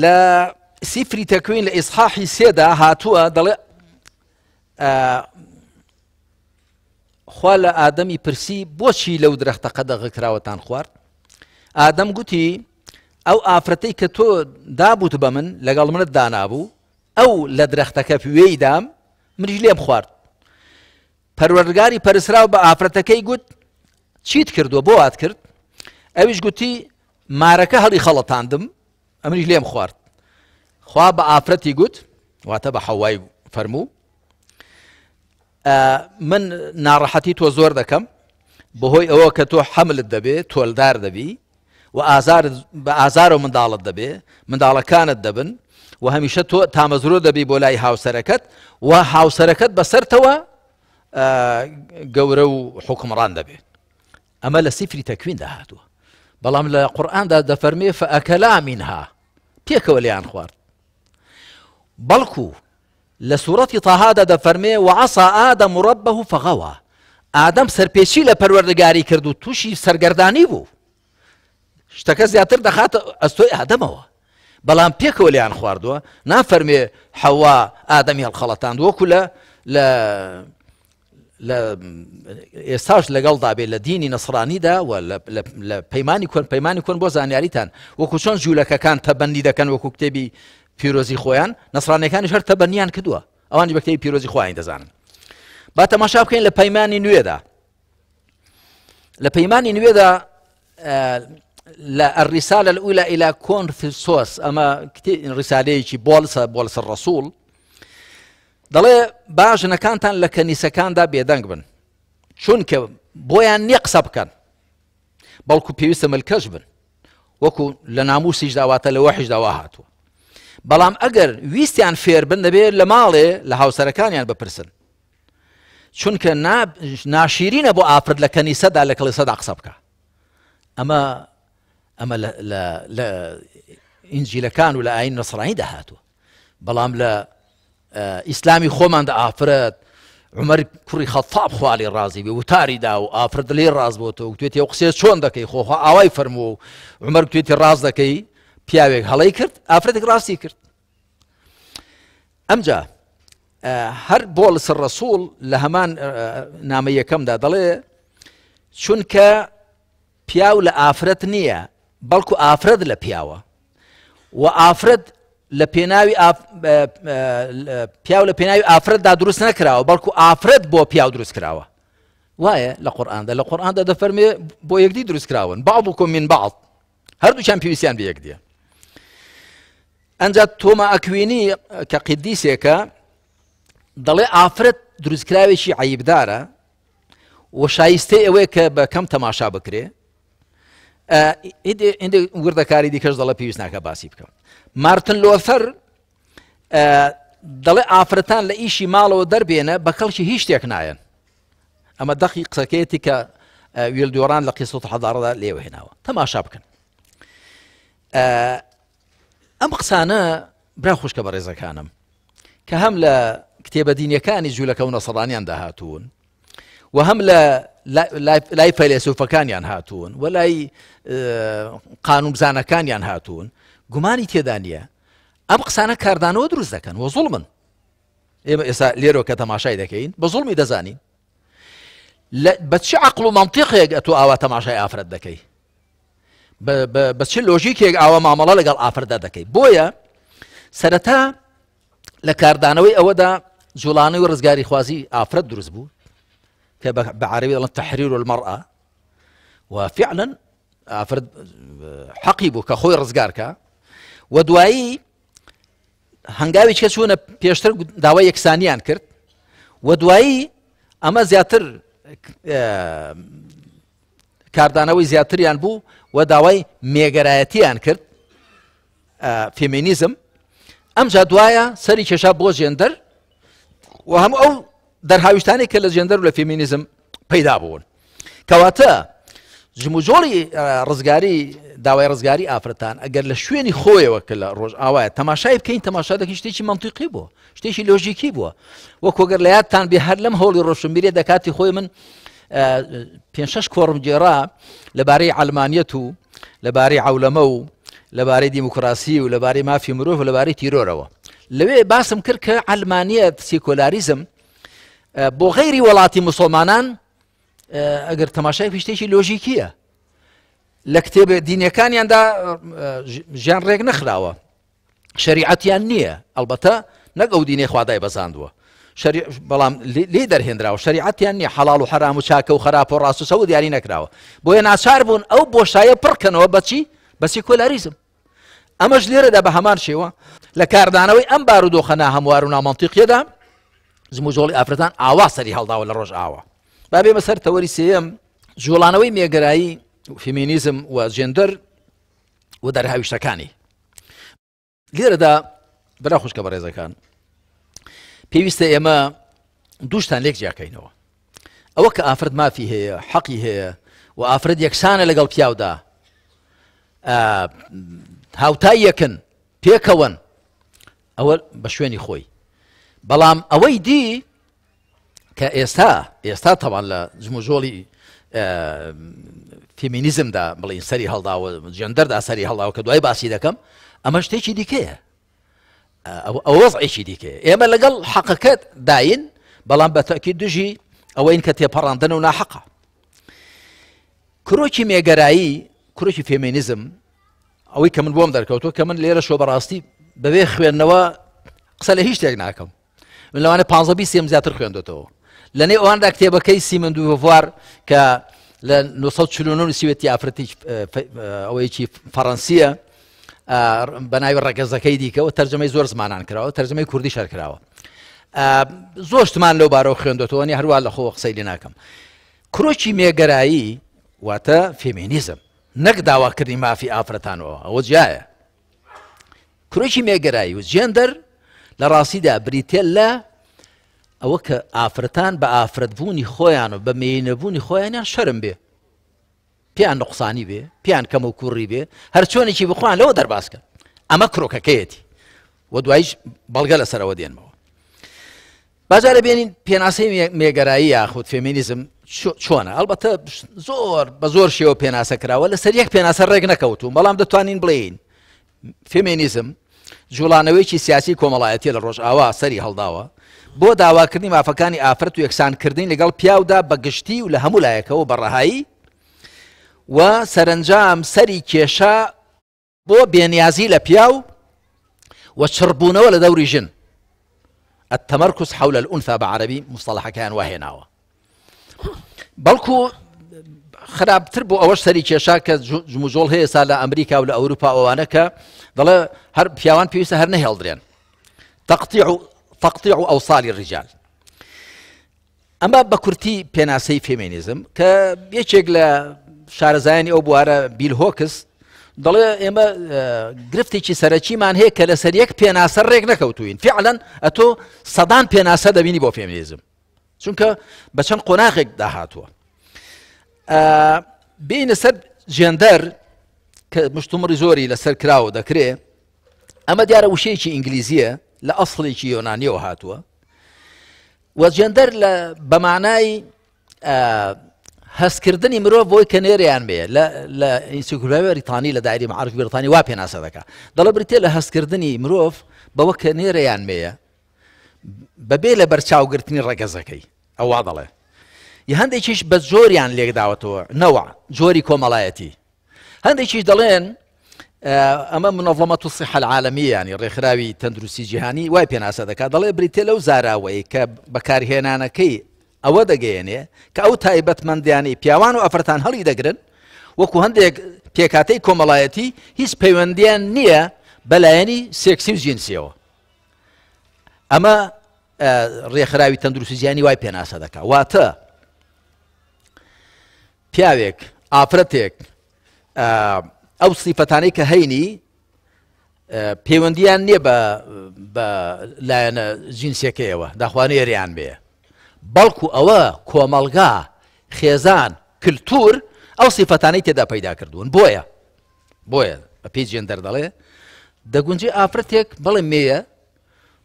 لە سیفری تەکوین لە ئیسحاحی سێدا هاتووە دەڵێ خوا لە ئادەمی پرسی بۆچی لەو درەختە قەدەغە کراوەتان خوارد؟ ئادەم گوتی ئەو ئافرەتەی کە تۆ دابووت بە من لەگەڵ منت دانابوو، ئەو لە درەختەکە وێی دام، منیش لێم خوارد. پەروەردگاری پەرسراو بە ئافرەتەکەی گوت چیت کردووە، بۆ وات کرد؟ ئەویش گوتی مارەکە هەڵی خەڵەتاندم، ئەمنیش لێم خوارد. خوا بە ئافرەتی گوت، واتە بە حەوای فەرموو، من ناڕەحەتی تۆ زۆر دەکەم بەهۆی ئەوە کە تۆ حەملت دەبێ، تۆلدار دەبی و بە ئازار و منداڵت دەبێ، منداڵەکانت دەبن و هەمیشە تۆ تامەزرۆ دەبی بۆ لای هاوسەرەکەت و هاوسەرەکەت بەسەرتەوە گەورە و حوکمڕان دەبێت. ئەمە لە سیفری تەکویندا هاتووە، بەڵام لە قورئاندا دەفەرمێ فأکلا منها، پێکەوە لێیان خوارد. بەڵکو لە سوورەتی تاهادا دەفەرمێ وعصى آدم ربه فغوى، ئادەم سەرپێچی لە پەروەردگاری کرد و تووشی سەرگەردانی بوو. شتەکە زیاتر دەخاتە ئەستۆی ئادەمەوە، بەڵام پێکەوە لێیان خواردووە. نافەرمێ حەوا ئادەمی هەڵخەڵەتاند، وەکو لە لە لە ئێستاش لەگەڵدا بێ لە دینی نەسرانیدا و لە پەیمانی کۆن. پەیمانی کۆن بۆ زانیاریتان وەکو چۆن جوولەکەکان تەبەنی دەکەن وەکو کتێبی پیرۆزی خۆیان، نەسرانیەکانیش هەر تەبەنیان کردووە، ئەوانی بە کتێبی پیرۆزی خۆیان دەزانن. با تەماشا بکەین لە پەیمانی نوێدا. لە پەیمانی نوێدا لە الرسالة الأولى إلى كورنثوس، ئەمە ڕسالەیەکی بۆڵسە، بۆڵسە ڕەسوڵ، دەڵێ با ژنەکانتان لە کەنیسەکاندا بێدەنگ بن، چونکە بۆیان نییە قسە بکەن، بەڵکو پێویستە ملکەش بن، وەکو لە ناموسیشدا واتە لە وەحیشدا وا هاتووە. بەڵام ئەگەر ویستیان فێر بن دەبێت لە ماڵێ لە هاوسەرەکانیان بپرسن، چونکە ناشیرینە بۆ ئافرەت لە کەنیسەدا لە کڵێسەدا قسە بکە. ئەمە لە ئینجیلەکان و لە ئاین نەسرانیدا هاتووە، بەڵام لە ئیسلامی خۆماندا ئافرەت عمەر کوڕی خەتاب خوالی ڕازی بێ وتاری دا و ئافرەت لێ ڕاز بۆتەوە و توێتی ئەو قسەیە چۆن دەکەی، خۆخوا ئاوای فەرمووە و عمەر توێتی ڕاز دەکەی، پیاوێک هەڵەی کرد ئافرەتێک ڕاستی کرد. ئەمجا هەر بۆڵس ڕەسوڵ لە هەمان نامە یەکەمدا دەڵێ چونکە پیاو لە ئافرەت نییە بەڵکو ئافرەت لە پیاوە، و ئافرەت لە پێناوی پیاو لە پێناوی ئافرەتدا دروست نەکراوە، بەڵکو ئافرەت بۆ پیاو دروست کراوە. وایە لە قورئاندا، لە قورئاندا دەفەرمێ بۆ یەکدی دروست کراون، بعضکم من بعض، هەردووکیان پێویستیان بە یەکدیە. ئەنجا تۆما ئەکوینی کە قیدیسێکە دەڵێ ئافرەت دروستکراوێکی عەیبدارە و شایستەی ئەوەیە کە بە کەم تەماشا بکرێ. هندێک وردەکاری دیکەش دەڵێ پێویست ناکە باسی بکەم. مارتن لۆثەر دەڵێ ئافرەتان لە ئیشی ماڵەوە دەربێنە بە کەڵکی هیچ شتێک نایەن. ئەمە دەقی قسەکەیەتی کە ویلدۆران لە قیسەت حەضارەدا لێوە هێناوە. تەماشا بکەن ئەم قسانە برا خوشکە بەڕێزەکانم کە هەم لە کتێبە دینیەکانی جوولەکە و نەسەڕانیان داهاتوون و هەم لە لای فەیلەسوفەکانیان هاتوون و لای قانونزانەکانیان هاتوون، گومانی تێدا نییە ئەم قسانە کاردانەوە دروست دەکەن و زوڵمن. ئێمە ئێستا لێرەوە کە تەماشای دەکەین بە زوڵمی دەزانین. بە چ عەقڵ و مەنتیقێک ئەتۆ ئاوا تەماشای ئافرەت دەکەی؟ بە چ لۆژیکێک ئاوا مامەڵە لەگەڵ ئافرەتدا دەکەی؟ بۆیە سەرەتا لە کاردانەوەی ئەوەدا جوڵانەوەی ڕزگاری خوازی ئافرەت دروست بوو کە بە عەرەبی دەڵێن تحریر المرأة، و فعلا ئافرەت حەقی بوو کە خۆی ڕزگارکە. و دوایی هەنگاوی کە چوونە پێشتر داوای یەکسانیان کرد و دوایی ئەمە زیاتر کاردانەوەی زیاتریان بوو و داوای مێگەرایەتیان کرد، فێمینیزم. ئەمجا دوایە سەری کێشا بۆ جێندەر و هەموو ئەو دەرهاویشتانەی کە لە جێندەر و لە فێمینیزم پەیدا بوون. کەواتە جموجۆڵی ڕزگاری داوای ڕزگاری ئافرەتان ئەگەر لە شوێنی خۆیەوە کە لە ڕۆژ ئاوایە تەماشای بکەین، تەماشا دەکەین شتێکی مەنتیقی بووە، شتێکی لۆژیکی بووە. وەکۆگەر لە یادتان بێ هەر لەم هەوڵی ڕۆشنبیرێ دەکاتی خۆی من پێنج شەش کۆڕم گێڕا لەبارەی عەلمانیەت و لەبارەی عەولەمە و لەبارەی دیموکراسی و لەبارەی مافی مرۆڤ و لەبارەی تیرۆرەوە. لەوێ باسم کرد کە عەلمانیەت سیکۆلاریزم بۆ غەیری وڵاتی مسلمانان ئەگەر تەماشای شتێکی لۆژیکیە، لە کتێبە دینیەکانیاندا ژیان ڕێک نەخراوە، شەریعەتیان نییە، ئەلبەتە نەک ئەو دینەی خوادای بەزاندووە، بەڵام لێ دەرهێنراوە، شەریعەتیان نییە، حەڵاڵ و حەرام و چاکە و خراپ و ڕاست و چەوت دیاری نەکراوە. بۆیە ناچار بوون ئەو بۆشایە پڕکەنەوە بەچی؟ بە سیکۆلاریزم. ئەمەش لێرەدا بە هەمان شێوە لە کاردانەوەی ئەم بارودۆخە ناهەموار و نامەنتیقیەدا جموجۆڵی ئافرەتان ئاوا سەری هەڵداوە لە ڕۆژ ئاوا. با بێمە سەر تەوەری سێیەم، جوڵانەوەی مێگەرایی فێمینیزم و جێندەر و دەرهاویشتەکانی. لێرەدا برا خوشکە بەڕێزەکان، پێویستە ئێمە دووشتان لێک جیاکەینەوە. ئەوە کە ئافرەت مافی هەیە، حەقی هەیە و ئافرەت یەکسانە لەگەڵ پیاودا، هاوتای یەکن، پێکەوەن، ئەوە بە شوێنی خۆی. بەڵام ئەوەی دی کە ئێستا ئێستا تەوان لە جموجۆڵی فێمینیزمدا بڵین سەری هەڵداوە، جێندەردا سەری هەڵداوە کە دوای باسی دەکەم، ئەمە شتێکی دیکەیە، ئەوە وەزعێکی دیکەیە. ئێمە لەگەڵ حەقەکەت داین، بەڵام بە تەئکید دژی ئەوەین کە تێپەڕاندن و ناحەقە. کرۆکی مێگەرایی، کرۆکی فێمینیزم، ئەوەی کە من بۆم دەرکەوتووە کە من لێرە شۆ بەڕاستی بەبێ خوێندنەوە قسە لە هیچ شتێک ناکەم. من لەوانە 15 20 زیاتر خوێندوتەوە. لە نێو ئەواندا کتێبەکەی سیمن دوڤوار کە لە 949 نووسیوێتی، ئافرەتی ئەوەیەکی فەڕەنسیە بە ناوی ڕەگەزەکەی دیکەوە، تەرجەمەی زۆر زمانان کراوە، تەرجەمەی کوردی شەر کراوە. زۆر شتمان لەو بارەوە خوێندوتەوە، نی هەروە لە خۆ قسەی لێ ناکەم. کرۆکی مێگەرایی واتە فێمینیزم، نەک داواکردنی مافی ئافرەتانەوە، ئەوە جیایە. کرۆکی مێگەرایی و جێندەر لە ڕاستیدا بریتە لە ئەوە کە ئافرەتان بە ئافرەتبوونی خۆیان و بە مێینەبوونی خۆیانیان شەرم بێ، پێیان نقصانی بێ، پێیان کەم و کوڕی بێ، هەر چۆنێکی بخۆیان لەوە دەربازکەن. ئەمە کرۆکەکەیەتی و دوایش بەڵگە لەسەرەوە دێنمەوە. باجارە بێنین پێناسەی مێگەرایی یاخود فێمینیزم چۆنە. ئەلبەتە زۆر بە زۆر شێوە پێناسە کراوە، لەسەر یەک پێناسە ڕێک نەکەوتوم، بەڵام دەتوانین بڵێین فێمینیزم جوڵانەوەیکی سیاسی کۆمەڵایەتی لە ڕۆژئاوا سەری هەڵداوە بۆ داواکردنی مافەکانی ئافرەت و یەکسانکردنی لەگەڵ پیاودا بە گشتی و لە هەموو لایەکەوە بە ڕەهایی و سەرەنجام سەری کێشا بۆ بێنیازی لە پیاو و چڕبوونەوە لە دەوری ژن، التمرکز حول الأنثى بە عەرەبی مصطلحەکەیان واهێناوە. بەڵکو خراپتر بۆ ئەوەش سەری کێشا کە جموجۆڵ هەیە سا لە ئەمریکا و لە ئەوروپا ئەوانە کە دەڵێ هەر پیاوان پێویستە هەر نەهێڵدرێن، تقطيع تقطيع أوصال الرجال. ئەمە بە کورتی پێناسەی فێمینیزم کە یەکێک لە شارەزایانی ئەو بوارە بیل هۆکس دەڵێ ئێمە گرفتێکی سەرەکیمان هەیە کە لەسەر یەک پێناسە ڕێک نەکەوتوین. فعلا ئەتۆ سەدان پێناسە دەبینی بۆ فێمینیزم، چونکە بە چەند قۆناغێک داهاتووە. بینە سەر جێندەر کە مشتومڕی زۆری لەسەر کراوە دەکرێ. ئەمە دیارە وشەیەکی ئینگلیزیە لە ئەسڵێکی یۆنانیەوە هاتووە و جێندەر لە بەمانای هەستکردنی مرۆڤ بۆی کە نێریان بێ لە ئینسیکلۆپیای بەریتانی لە دایری معارف بەریتانی وا پێناسە دەکا، دەڵێ بریتە لە هەستکردنی مرۆڤ بەوە کە نێرەیان مێیە بەبێ لە بەرچاوگرتنی ڕەگەزەکەی. ئەووا دەڵێ هەندێکیش بە زۆریان لێکداوەتەوە، نەوە جۆری کۆمەڵایەتی. هەندێکیش دەڵێن ئەمە منەظەمەت الصحة العالمیە، ینی ڕێکخراوی تەندروستی جیهانی وای پێناسە دەکات، دەڵێ بریتە لەو زاراوەی کە بەکارهێنانەکەی ئەوە دەگەیەنێ کە ئەو تایبەتمەندیانەی پیاوان و ئافرەتان هەڵی دەگرن وەکو هەندێک پێکاتەی کۆمەڵایەتی هیچ پەیوەندیان نییە بەلایەنی سێکسی و جنسیەوە. ئەمە ڕێکخراوی تەندروستی جیهانی وای پێناسە دەکات. واتە پیاوێک ئافرەتێک ئەو سیفەتانەی کە هەینی پەیوەندیان نییە بە لایەنە جنسیەکەیەوە، داخوانێریان بێ، بەڵکو ئەوە کۆمەڵگا، خێزان، کللتور ئەو سیفەتانەی تێدا پەیدا کردوون. بۆیە بە پێی جێندەر دەڵێ دەگونجێ ئافرەتێک بەڵێ مێیە،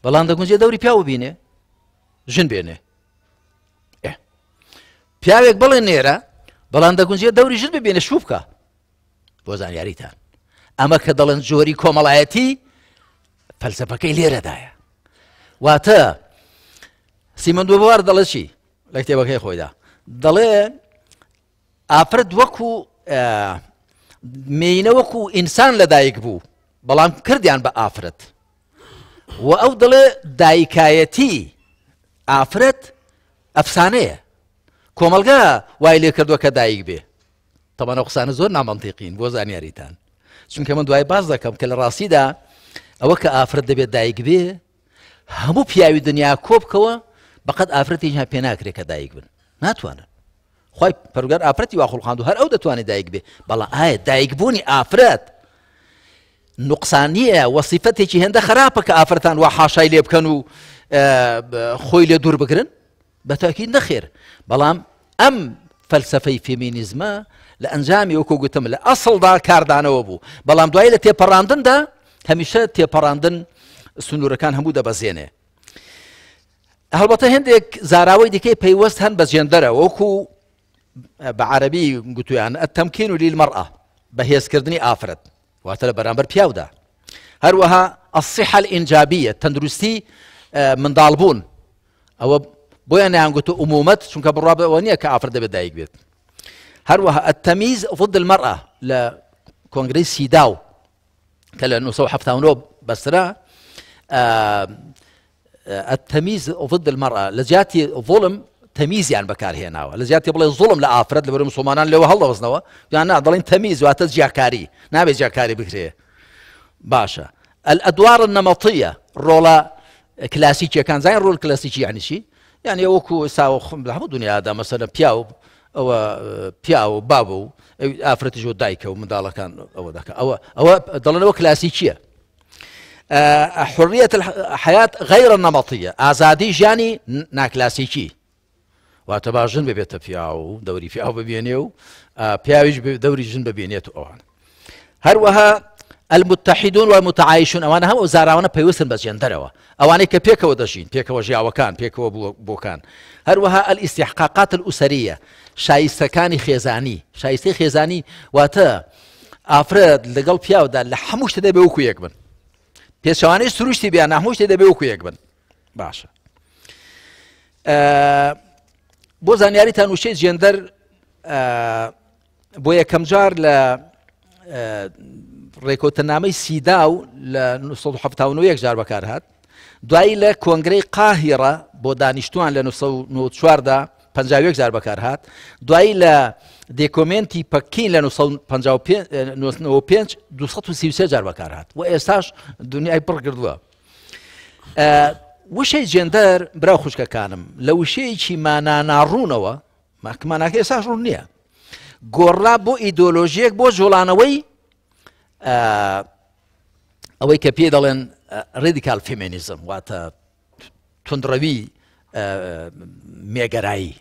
بەڵام دەگونجێ دەوری پیاو بینێ، ژن بێنێ. پیاوێک بڵێ نێرە، بەڵام دەگونجێ دەوری ژن ببینێ، شوو بکە. بۆ زانیاریتان ئەمە کە دەڵێن جۆری کۆمەڵایەتی فەلسەفەکەی لێرەدایە. واتە سیمۆن دوبوار دەڵێ چی لە کتێبەکەی خۆیدا؟ دەڵێ ئافرەت وەکو مێینە وەکو ئینسان لەدایک بوو، بەڵام کردیان بە ئافرەت. و ئەو دەڵێ دایکایەتی ئافرەت ئەفسانەیە، کۆمەلگا وای لێ کردووە کە دایک بێ. تەبەنە قسانە زۆر نامەنتیقین بۆ زانیاریتان، چونکە من دوای باز دەکەم کە لە ڕاستیدا ئەوە کە ئافرەت دەبێت دایک بێ، هەموو پیاوی دنیا کۆ بکەوە بەقەت ئافرەتی پێ ناکرێت کە دایک بن، ناتوانن. خی پەرگەر ئافرەتی وا خوڵقاند و هەر ئەو دەتوانێت دایک بێ، بەڵام ئایا دایکبوونی ئافرەت نوقسانییە و سیفەتێکی هێندە خراپە کە ئافرەتان وا حاشای لێ بکەن و خۆی لێ دوور بگرن؟ بە تاکید نەخێر. بەڵام ئەم فەلسەفەی فێمینیزمە لە ئەنجامی وەکو گوتم لە ئەسڵدا کاردانەوە بوو، بەڵام دوایی لە تێپەڕاندندا هەمیشە تێپەڕاندن سنوورەکان هەموو دەبەزێنێ. هەڵبەتە هەندێک زاراوەی دیکەی پەیوەست هەن بە جێندەرە، وەکو بە عەرەبی گوتویان التمکین للمرأة، بەهێزکردنی ئافرەت واتە لە بەرامبەر پیاودا. هەروەها الصحة الإنجابية، تەندروستی منداڵبوون، ئەوە بۆیان نەیان گوتو ئومومەت، چونکە بڕوا بەوە نییە کە ئافرەت دەبێت دایک بێت. هەروەها التمييز ضد المرأة لە کۆنگرەی سیداو کە لە 1979 بەسترا، التمييز ضد المرأة لە جیاتی ظلم تەمیزیان بەکارهێناوە، لە جیاتی بڵێ ظلم لە ئافرەت لەبەر مسلمانان لەوە هەڵدەوەزنەوە، یان نا دەڵێن تەمیز واتە جیاکاری، نابێت جیاکاری بکرێ. باشە الأدوار النمطية، ڕۆڵە کلاسیکیەکان، زانین ڕۆڵ کلاسیکی یعنی چی؟ یعنی وەکو ساوە خم لە هەموو دنیادا مەسەلەن پیاو ئەوە پیاو باب و ئافرەتیش و دایکە و منداڵەکان ئەوە دەکە، ئەوە دەڵێنەوە کلاسیکیە. حرية الحياة غير النمطية، ئازادی ژیانی ناکلاسیکی، واتە با ژن ببێتە پیاو دەوری پیاو ببینێ و پیاویش دەوری ژن ببینێت و ئەوان. هەروەها المتحدون والمتعايشون، ئەوانە هەموو زاراوانە پەیوەستن بە جێندەرەوە، ئەوانەی کە پێکەوە دەژین، پێکەوە ژیاوەکان، پێکەوە بۆکان. هەروەها الاستحقاقات الأسرية، شایستەکانی خێزانی، شایستەی خێزانی واتە ئافرەت لەگەڵ پیاودا لە هەموو شتێ دەبێ وەکو یەک بن، پێچەوانەی سروشتی بیان هەموو شتێ دەبێ وەکو یەک بن. باشە بۆ زانیاریتان وشەی جێندەر بۆ یەکەم جار لە ڕێکەوتنامەی سیداو لە 1970 یەک جار بەکارهات، دوایی لە کۆنگرەی قاهیرە بۆ دانیشتوان لە 1994 دا 51 جار بەکارهات، دوایی لە دێکۆمێنتی پەکین لە 1995 233 جار بەکارهات و ئێستاش دنیای پڕ کردووە. وشەی جێندەر برا خوشکەکانم لە وشەیەکی ماناناڕوونەوە، ماکماناکە ئێستاش ڕوون نییە، گۆڕا بۆ ئیدۆلۆژیەک بۆ جوڵانەوەی ئەوەی کە پێی دەڵێن ڕێدیکال فێمینیزم، واتە توندڕەوی مێگەرایی.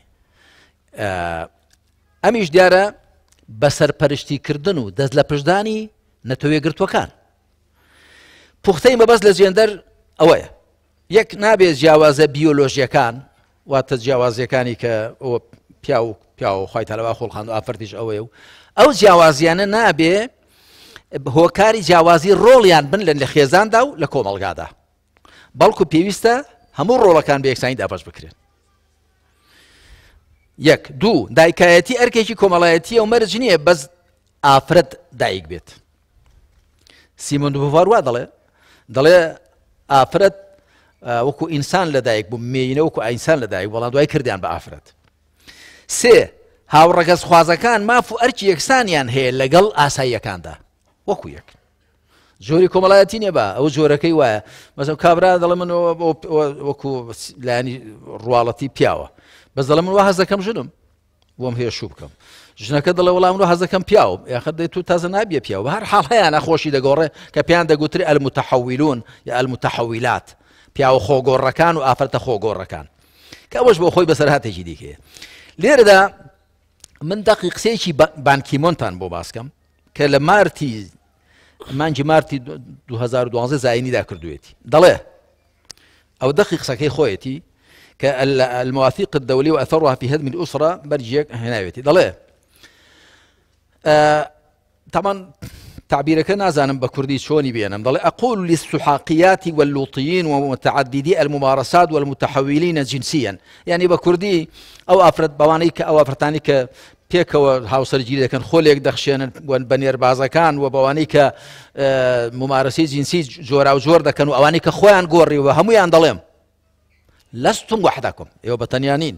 ئەمیش دیارە بە سەرپەرشتیکردن و دەست لە پشدانی نەتەوەیەکگرتووەکان. پوختەی مەبەست لە جێندەر ئەوەیە، یەک نابێت جیاوازە بیۆلۆژیەکان، واتە جیاوازیەکانی کە ئەوە پیاو پیاو خی تەلەوا خۆڵخان و ئافرەتیش ئەوەیە و ئەو جیاوازیانە نابێ هۆکاری جیاوازی ڕۆڵیان بن لە خێزاندا و لە کۆمەڵگادا، بەڵکو پێویستە هەموو ڕۆڵەکان بە یەکسانی دابەش بکرێن. یەک دوو، دایکایەتی ئەرکێکی کۆمەڵایەتیە و مەرج نییە بەس ئافرەت دایک بێت. سیمۆن دوبوڤار وا دەڵێ، دەڵێ ئافرەت وەکو ئینسان لەدایک بوو، مێینە وەکو ئینسان لەدایک، بەڵام دوای کردیان بە ئافرەت. سێ، هاوڕەگەزخوازەکان ماف و ئەرکی یەکسانیان هەیە لەگەڵ ئاساییەکاندا وەکو یەک. جۆری کۆمەڵایەتی نییە با ئەو جۆرەکەی وایە. مەسەن کابرا دەڵێ من وەکو لایەنی ڕواڵەتی پیاوە، بەس دەڵێ من وا حەز دەکەم ژنم، بۆم هەیە شوو بکەم. ژنەکە دەڵێ وەڵام من وا حەز دەکەم پیاوم، یاخە دەی تو تازە نابیە پیاو. بە هەر حاڵ هەیانە خۆشی دەگۆڕێ کە پێیان دەگوترێ المتحولون یا المتحولات، پیاوە خۆگۆڕەکان و ئافرەتە خۆگۆڕەکان، کە ئەوەش بۆ خۆی بەسەرهاتێکی دیکەیە. لێرەدا من دەقی قسەیەکی بانکیمۆنتان بۆ باسکەم کە لە مانگی مارتی 2012 زایینیدا کردوێتی. دەڵێ ئەو دەقی قسەکەی خۆیەتی کە المواثيق الدولية وأثرها في هدم الأسرة بەرجێک هێناوێتی. دەڵێ طبعا تعبيرك نازانم بكردي شوني بينم. دەڵێ أقول للسحاقيات واللوطيين ومتعددي الممارسات والمتحولين جنسيا، يعني بكردي أو أفرد بوانيك أو أفرتانيك پێکەوە هاوسەرگیری دەکەن، خۆلێک دەخشێنن بە نێربازەکان و بەوانەی کە ممارەسەی جنسی جۆرا و جۆر دەکەن و ئەوانەی کە خۆیان گۆڕیوە، هەمویان دەڵێم لەستم وحدەکم، ئێوە بەتەنیا نین.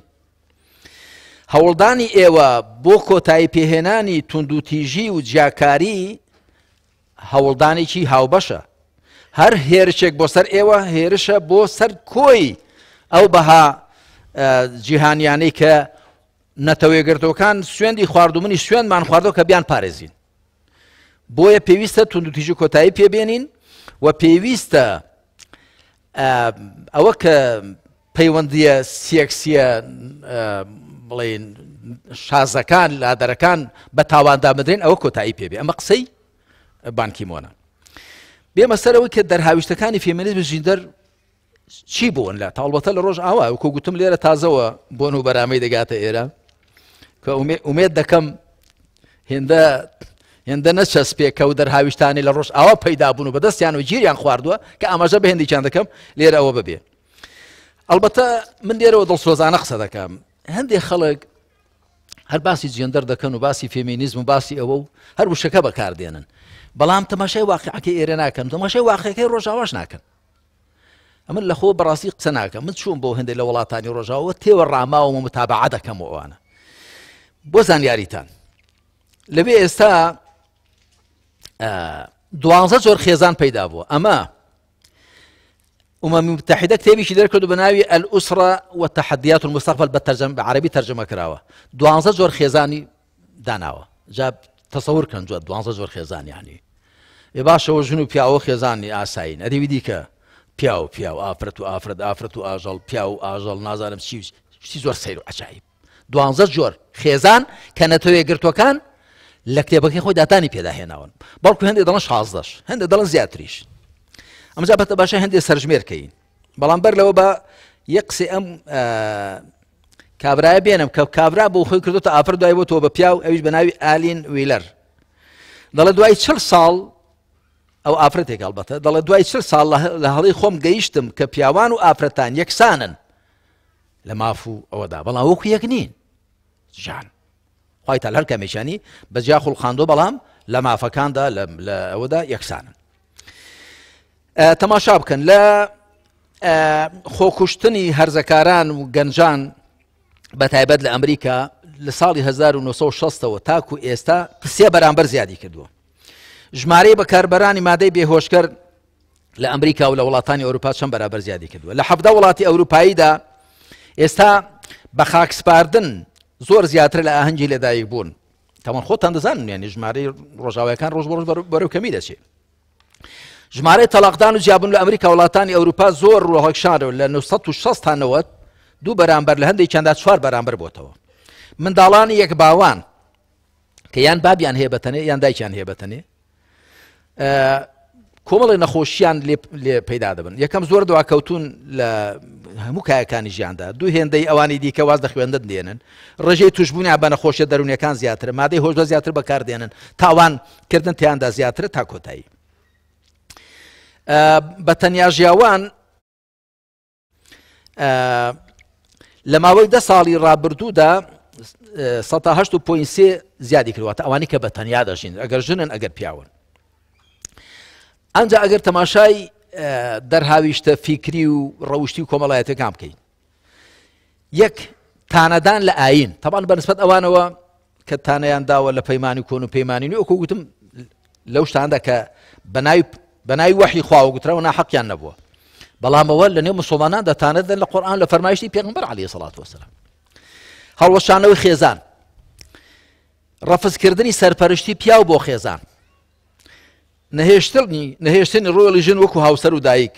هەوڵدانی ئێوە بۆ کۆتایی پێهێنانی توندوتیژی و جیاکاری هەوڵدانێکی هاوبەشە. هەر هێرشێک بۆ سەر ئێوە هێرشە بۆ سەر کۆی ئەو بەها جیهانیانەی کە نەتەوەیەکگرتووەکان سوێندی خواردومنی سوێندمان خواردەوە کە بیان پارێزین. بۆیە پێویستە توندوتیژی کۆتایی پێبێنین و پێویستە ئەوە کە پەیوەندیە سێکسیە بڵێن شازەکان لادەرەکان بە تاواندا بدرێن، ئەوە کۆتایی پێبێ. ئەمە قسەی بانکیمۆنە. بێمە سەرەوەی کە دەرهاویشتەکانی فێمینیزم ژیندەر چی بوون لە تاڵبەتە لە ڕۆژ ئاوا، وەکو گوتم لێرە تازەوە بۆن و بەرامەی دەگاتە ئێرە کە ئومێد دەکەم هێندە هێندە نەچەسپێ کە و دەرهاویشتانی لە ڕۆژ ئاوا پەیدا بوون و بەدەستیان و گیریان خواردووە کە ئاماژە بە هێندێکیان دەکەم لێرە ئەوە ببێ. ئەلبەتە من لێرەوە دڵسۆزانە قسە دەکەم، هەندێک خەڵک هەر باسی جێندەر دەکەن و باسی فێمینیزم و باسی ئەوە و هەر وشەکە بەکاردێنن، بەڵام تەماشای واقعەکەی ئێرە ناکەن، تەماشای واقعەکەی ڕۆژاواش ناکەن. ئەمن لە خۆ بەڕاستی قسە ناکەم، من چووم بۆ هەندێک لە وڵاتانی ڕۆژاوە تێوە ڕاماوم و متابعە دەکەم و ئەوانە. بۆ زانیاریتان لەوێ ئێستا 12 جۆر خێزان پەیدا بووە. ئەمە ئومەمی متحدە کتێبێکی دەرکرد بە ناوی الأسرة وتحديات المستقبل بە عەرەبی تەرجەمە کراوە. 12 جۆر خێزانی داناوە. جا تەسەور کەن جواب 12 جۆر خێزان، یعنی ئێ باشەوە ژن و پیاوە خێزانی ئاسایین، ئەدەوی دیکە پیاو پیاو ئافرەت و ئافرەت، ئافرەت و ئاژەڵ، پیاو و ئاژەڵ، نازانم چی شتی زۆر سەیر و عەجایب. 12 جۆر خێزان کە نەتەوە یەکگرتووەکان لە کتێبەکەی خۆی داتانی پێداهێناون، بەڵکو هەندێک دەڵێن 16ش، هەندێک دەڵێن زیاتریش. ئەمجا بەتە باشە هەندێک سەرژمێرکەین، بەڵام بەر لەوە بە یەک قسەی ئەم کابرایە بێنم کە کابرا بۆ خۆی کردوتە ئافرەت دوای بۆ تۆ بە پیاو، ئەویش بە ناوی ئالین ویلەر. دەڵێ دوای 40 ساڵ ئەو ئافرەتێک ئەڵبەتە دەڵێ دوای 40 ساڵ لە هەڵی خۆم گەیشتم کە پیاوان و ئافرەتان یەکسانن لە ماف و ئەوەدا، بەڵام وەکو یەک نین. جان خوای تعالی هەر کامێکیانی بە جیا خوڵقاندووە، بەڵام لە مافەکاندا لە ئەوەدا یەکسانن. تەماشا بکەن لە خۆکوشتنی هەرزەکاران و گەنجان بە تایبەت لە ئەمریکا لە ساڵی 1960ەوە تاکو ئێستا 3 بەرامبەر زیادی کردووە. ژمارەی بەکاربەرانی مادەی بێهۆشکەر لە ئەمریکا و لە وڵاتانی ئەوروپا چەند بەرابەر زیادی کردووە. لە 17 وڵاتی ئەوروپاییدا ئێستا بە خاکسپاردن زۆر زیاتر لە ئاهەنگی لەدایک بوون. تەوان خۆتان دەزانن یعنی ژمارەی ڕۆژاوایەکان ڕۆژ بۆ ڕۆژ بەرەو کەمی دەچێت. ژمارەی تەلاقدان و جیابوون لە ئەمریکا وڵاتانی ئەوروپا زۆر ڕۆهەکشانەوە لە 960 تا 90 2 بەرامبەر، لە هەندێکیاندا 4 بەرامبەر بۆتەوە. منداڵانی یەک باوان کە یان بابیان هەیە بەتەنێ یان دایکیان هەیە بەتەنێ کۆمەڵی نەخۆشیان لێ پەیدا دەبن. یەکەم زۆر دواکەوتون لە هەموو کایەکانی ژیاندا، دوو هێندەی ئەوانی دیکە واز لە خوێندن دێنن، ڕێژەی توشبوونیان بە نەخۆشیە دەروونیەکان زیاترە، مادەی هۆشبەر زیاتر بەکاردێنن، تاوانکردن تیاندا زیاترە تا کۆتایی. بە تەنیا ژیاوان لە ماوەی 10 ساڵی ڕابردوودا 108.3 زیادی کردووەتە ئەوانی کە بە تەنیا دەژین، ئەگەر ژنن ئەگەر پیاون. ئەنجا ئەگەر تەماشای دەرهاویشتە فیکری و ڕەوشتی و کۆمەڵایەتەکان بکەین، یەک تانەدان لە ئاین، تەبان بەنسبەت ئەوانەوە کە تانەیان داوە لە پەیمانی کۆن و پەیمانی نوێ، وەکو گوتم لەو شتاندا کە بەناوی وەحی خواوە گوتراوە ناحەقیان نەبووە، بەڵام ئەوە لە نێو مسلماناندا تانەدەن لە قورئان لە فەرمایشتی پێغەمبەر عەلەیهی سەڵات وەسەلام. هەڵوەشانەوەی خێزان، ڕەفزکردنی سەرپەرشتی پیاو بۆ خێزان، نەهێشتنی ڕۆڵی ژن وەکو هاوسەر و دایک،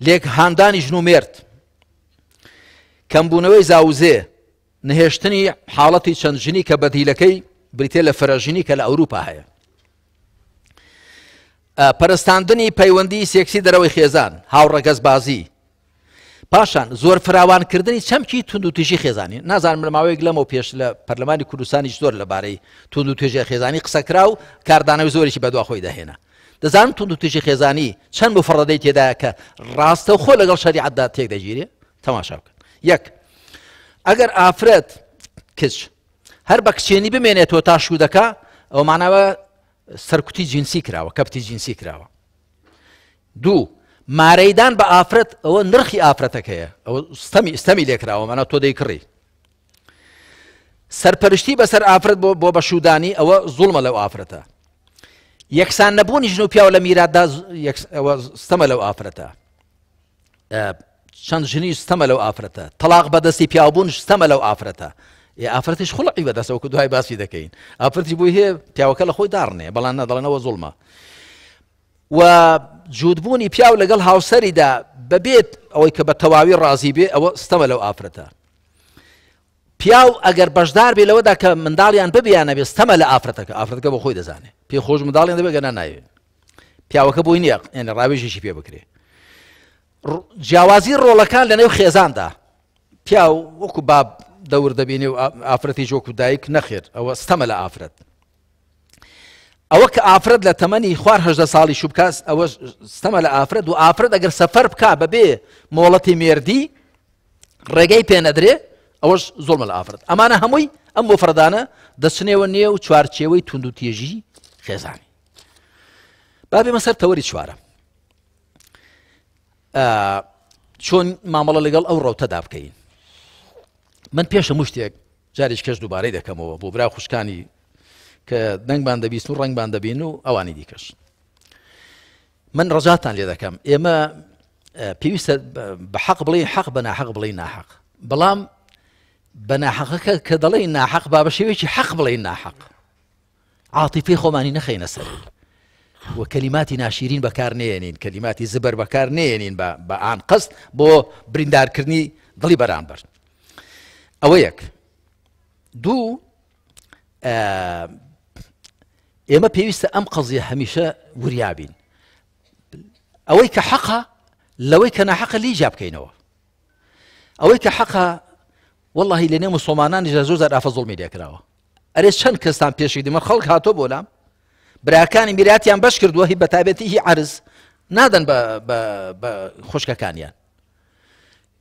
لێک هاندانی ژن و مێرد، کەمبوونەوەی زاوزێ، نەهێشتنی حاڵەتی چەند ژنی کە بەدیلەکەی بریتە لە فرەژنی کە لە ئەوروپا هەیە، پەرستاندنی پەیوەندی سێکسی دەرەوەی خێزان، هاوڕەگەزبازی، پاشان زۆر فراوانکردنی چەمکی توندوتیژی خێزانی. نازانم لە ماوەیەک لەمەو پێش لە پەرلەمانی کوردستانیش زۆر لەبارەی توندوتیژی خێزانی قسە کرا و کاردانەوەی زۆرێکی بەدوا خۆی دەهێنا. دەزانم توندوتیژی خێزانی چەند مفڕەدەی تێدایە کە ڕاستەوخۆ لەگەڵ شەریعەتدا تێک دەگیرێ. تەماشا بکەن. یەک، ئەگەر ئافرەت کچ هەر بە کچێنی بمێنێتەوە تا شوو دەکا، ئەو ماناوە سەرکوتی جنسی کراوە، کەپتی جنسی کراوە. دوو، مارەیدان بە ئافرەت ئەوە نرخی ئافرەتەکەیە، ئەوە ستەمی لێکراوە، مانا تۆ دەیکڕی. سەرپەرشتی بەسەر ئافرەت بۆ بەشودانی ئەوە زوڵمە لەو ئافرەتە. یەکسان نەبوونی ژن و پیاو لە میراتدا ئەوە ستەمە لەو ئافرەتە. چەند ژنی ستەمە لەو ئافرەتە. تەلاق بەدەستی پیاوبوون ستەمە لەو ئافرەتە. ئافرەتیش خوڵعی بەدەستە وەکو دوای باسی دەکەین ئافرەتی بۆی هەیە پیاوەکە لە خۆی داڕنێ بەڵام نەدەڵێنەوە زوڵمە و جووتبوونی پیاو لەگەڵ هاوسەریدا بەبێت ئەوەی کە بە تەواوی ڕازی بێ ئەوە ستەمە لەو ئافرەتە. پیاو ئەگەر بەشدار بێ لەوەدا کە منداڵیان ببێ یان نەبێ ستەمە لە ئافرەتەکە، ئافرەتەکە بۆ خۆی دەزانێ پێی خۆش منداڵیان دەبێ گەنا ناوێ پیاوەکە بۆی نییە یعنی ڕاوێژێکی پێ بکرێ. جیاوازی ڕۆڵەکان لە نێو خێزاندا پیاو وەکو باب دەور دەبینێ و ئافرەتیش وەکو دایک نەخێر ئەوە ستەمە لە ئافرەت. ئەوە کە ئافرەت لە تەمەنی خوار 18 ساڵی شوو بکات ئەوە ستەمە لە ئافرەت و ئافرەت ئەگەر سەفەر بکا بەبێ مۆڵەتی مێردی ڕێگەی پێ نەدرێ ئەوەش زۆڵمە لە ئافرەت. ئەمانە هەمووی ئەم مفرەدانە دەچنێوە نێو چوارچێوەی توندوتێژی خێزانی. با بێمە سەر تەوەری چوارەم، چۆن مامەڵە لەگەڵ ئەو ڕەوتەدا بکەین. من پێش هەموو شتێک جارێکی کەش دووبارەی دەکەمەوە بۆ برا خوشکانی کە دەنگمان دەبیست و ڕەنگمان دەبین و ئەوانی دیکەش. من ڕەجاتان لێ دەکەم ئێمە پێویستە بە حەق بڵێ حەق بە ناحەق بڵێ ناحەق، بەڵام بە ناحەقەکە کە دەڵێ ناحەق با بە شێوەیەکی حەق بڵێ ناحەق، عاتیفەی خۆمانی نەخەینە سەر و کەلیماتی ناشیرین بەکار نێنین، کەلیماتی زبەر بەکار نێنین بە ئان قەست بۆ بریندارکردنی دڵی بەرامبەر. ئەوە یەک. دوو، ئێمە پێویستە ئەم قەزیە هەمیشە وریابین، ئەوەی کە حەقە لەوەی کە ناحەقە لی جیا بکەینەوە. ئەوەی کە حەقە واللهی لەنێو مسلمانانیشدا زۆر جار ئافە زوڵمی لێکراوە. ئەرێ چەند کەستان پێشی دیمە خەڵک هاتۆ بۆ لام براکانی میراتیان بەش کردووە، هی بەتابەتی هی عەرز نادەن بە خوشکەکانیان.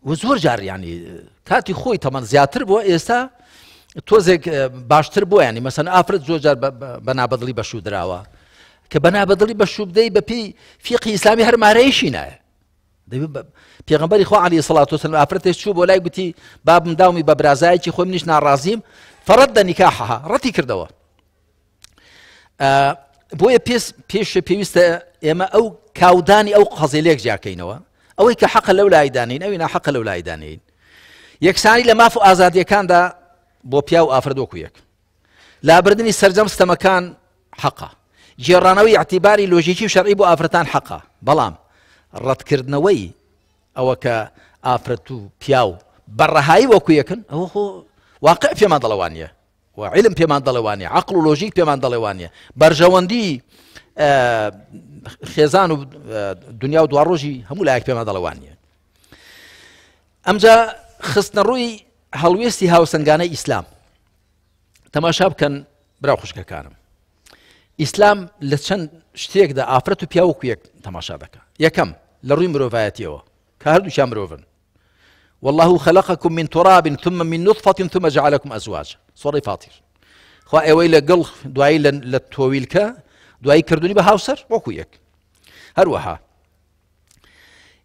و زۆر جار ینی کاتی خۆی تەمەن زیاتر بووە، ئێستا تۆزێک باشتر بووە. ینی مەسەن ئافرەت زۆر جار بە نابەدڵی بەشوو دراوە، کە بە نابەدڵی بەشوو بدەی بە پێی فیقی ئیسلامی هەر مارەیشی نایە. پێغەمبەری خوا عەلەیهی سڵات وسلام ئافرەتێک چوو بۆ لای گوتی بابم داومی بە برازایەکی خۆی منیش ناڕازیم، فەڕەد نیکاحها، ڕەتی کردەوە. بۆیە پێش پێویستە ئێمە ئەو کاودانی ئەو قەزیە لێک جیاکەینەوە، ئەوەی کە حەقە لەو لایدانین ئەوی ناحەقە لەو لایدانین. یەکسانی لە ماف و ئازادیەکاندا بۆ پیا و ئافرەت وەکو یەک، لابردنی سەرجەم ستەمەکان حەقە، گێڕانەوەی اعتیباری لۆژیکی و شەرعی بۆ ئافرەتان حەقە، بەڵام ڕەتکردنەوەی ئەوە کە ئافرەت و پیاو بە ڕەهایی وەکو یەکن ئەوە خۆ واقع پێمان دەڵێوانە و علم پێمان دەڵێوانە، عقل و لۆژیک پێمان دەڵێوانە، بەرژەوەندی خێزان و دنیا و دواڕۆژی هەموو لایەک پێمان دەڵێوانە. ئەمجا خستنە ڕووی هەڵوێستی هاوسەنگانەی ئیسلام. تەماشا بکەن برا خوشکەکانم، ئیسلام لە چەند شتێکدا ئافرەت و پیاو وەکو یەک تەماشا دەکا. یەکەم لە ڕووی مرۆڤایەتیەوە کە هەردووکیان مرۆڤن، والله خلقكم من تراب ثم من نطفة ثم جعلكم أزواجا، سورة فاطر. خوا ئێوەی لە گڵ دوایی لە تۆویلکە دوایی کردوونی بە هاوسەر وەکو یەک. هەروەها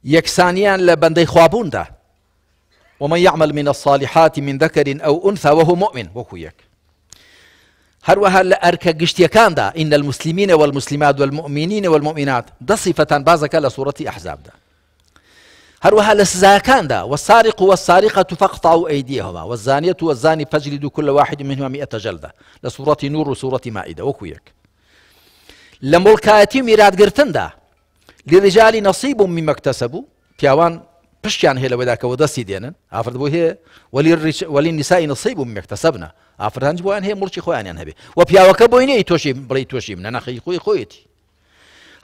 یەکسانیان لە بەندەی خوابووندا، ومن يعمل من الصالحات من ذكر أو أنثى وهو مؤمن وەکو یەک. هەروەها لە ئەرکە گشتیەکاندا إن المسلمين والمسلمات والمؤمنين والمؤمنات دە صفەتان بازەکە لە سوورەتی ئەحزابدا. هەروەها لە سزاکاندا والسارق والسارقة فاقطعوا أيديهما والزانية والزاني فاجلدوا كل واحد منهما 100 جلدة لە سوورەتی نور و سوورەتی مائدە وەکو یەک. لە مڵکایەتی و میراتگرتندا للرجال نصيب مما اكتسبوا، پیاوان پشتیان هەیە لەوەدا کە وەدەستی دێنن، ئافرەت بۆی هەیە، وللنساء نصيب مما اكتسبنا، ئافرەتانیش بۆیان هەیە مڵکی خۆیانیان هەبێ و پیاوەکە بۆی نییە تۆشی بڵێ تۆشی منە، نەخەی خۆی خۆیەتی.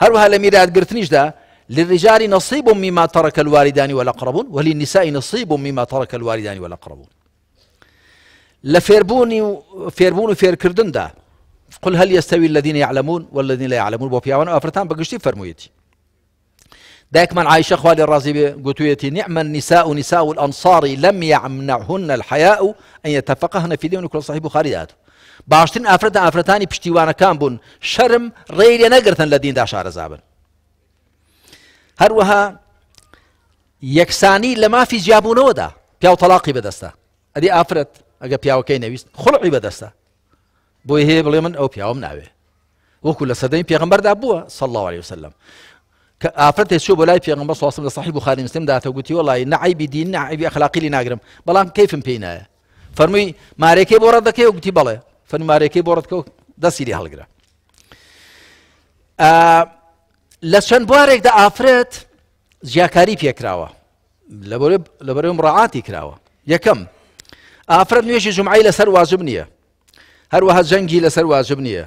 هەروەها لە میراتگرتنیشدا للرجال نصيب مما ترك الوالدان والأقربون وللنساء نصيب مما ترك الوالدان والأقربون. لە فێربوونی و فێربوون و فێرکردندا قل هل يستوي الذين يعلمون والذين لا يعلمون بۆ پیاوان و ئافرەتان بەگشتی فەرموویەتی. دایکمان عایشە خوا لێ ڕازی بێ گوتوویەتی نعم النساء نساء الأنصار لم يمنعهن الحياء أن يتفقهن في دين كل صحيح بخاري دات. باشترین ئافرەتە ئافرەتانی پشتیوانەکان بوون، شەرم ڕێی لێ نەگرتن لە دیندا شارەزابن. هەروەها یەکسانی لە مافی جیابوونەوەدا، پیاو تەلاقی بەدەستە، ئەدی ئافرەت ئەگە پیاوەکەی نەویست خڵعی بەدەستە، بۆی هەیە بڵێ من ئەو پیاوم ناوێ، وەکو لە سەدەی پێغەمبەردا بووە صلی الله عليه وسلم کە ئافرەتێک چوو بۆ لای پێغەمبەر صلی الله علیه وسلم لە صحیح بخاری مسلم داتە گوتی وەڵی نە عەیبی دین نە عەیبی ئەخلاقی لێ ناگرم، بەڵام کەیفم پێی نایە. فەرمووی مارێکەی بۆ ڕەت دەکەی و گوتی بەڵێ. فەرمووی مارێکەی بۆ ڕەت کە و دەستی لێ هەڵگرە. لە چەند بوارێکدا ئافرەت جیاکاری پێکراوە لەبەرەوەی مڕاعاتی کراوە. یەکەم، ئافرەت نوێژی جومعەی لەسەر واجب نییە، هەروەها جەنگی لەسەر واجب نییە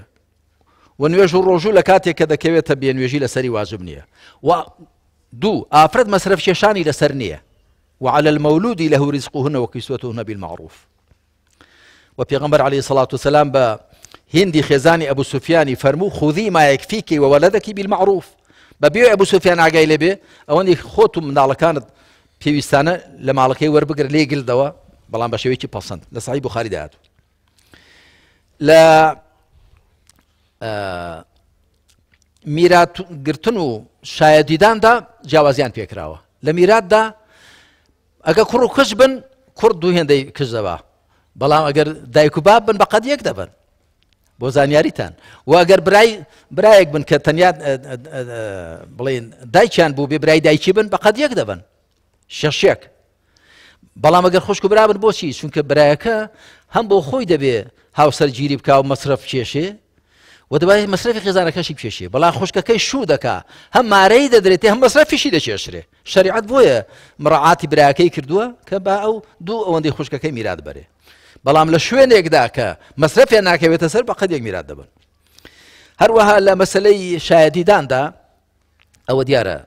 و نوێژ و ڕۆژوو لە کاتێک کە دەکەوێتە بێنوێژی لەسەری واجب نییە. و دوو، ئافرەت مەسرەف کێشانی لەسەر نییە. وعلى المولود له رزقهن وكسوتهن بالمعروف. و پێغەمبەر علیه الصلاة والسلام بە هندی خێزانی ئەبو سوفیانی فەرموو خذی ما يكفيك وولدك بالمعروف. بە بێ ئەبو سوفیان ئاگای لێبێ ئەوەندی خۆت و منداڵەکانت پێویستانە لە ماڵەکەی وەربگرە لێ گلدەوە، بەڵام بە شێوەیەکی پەسەند لە سەحیح بوخاری داهاتوو. لە میرات گرتن و شایەدیداندا جیاوازیان پێکراوە. لە میراتدا ئەگە کوڕ و کچ بن کوڕ دوو هێندەی کچ دەبا، بەڵام ئەگەر دایک و باب بن بەقەد یەک دەبن بۆ زانیاریتان. و ئەگەر برایەک بن کە تەنیا بڵێن دایکیان بوو بێ برای دایکی بن بەقەد یەک دەبن، شەشێک. بەڵام ئەگەر خوشک و برا بن بۆچی؟ چونکە برایەکە هەم بۆ خۆی دەبێ هاوسەرگیری بکا و مەسرەف بکێشێ و دوای مەسرەفی خێزانەکەشی بکێشێ، بەڵام خوشکەکەی شوو دەکا هەم مارەی دەدرێتێ هەم مەسرەفیشی دەکێشرێ. شەریعەت بۆیە مڕاعاتی براکەی کردووە کە با ئەو دوو ئەوەندەی خوشکەکەی میرات بەرێ، بەڵام لە شوێنێکدا کە مەسرەفیان ناکەوێتە سەر بە قەد یەک میرات دەبن. هەروەها لە مەسلەی شایەدیداندا ئەوە دیارە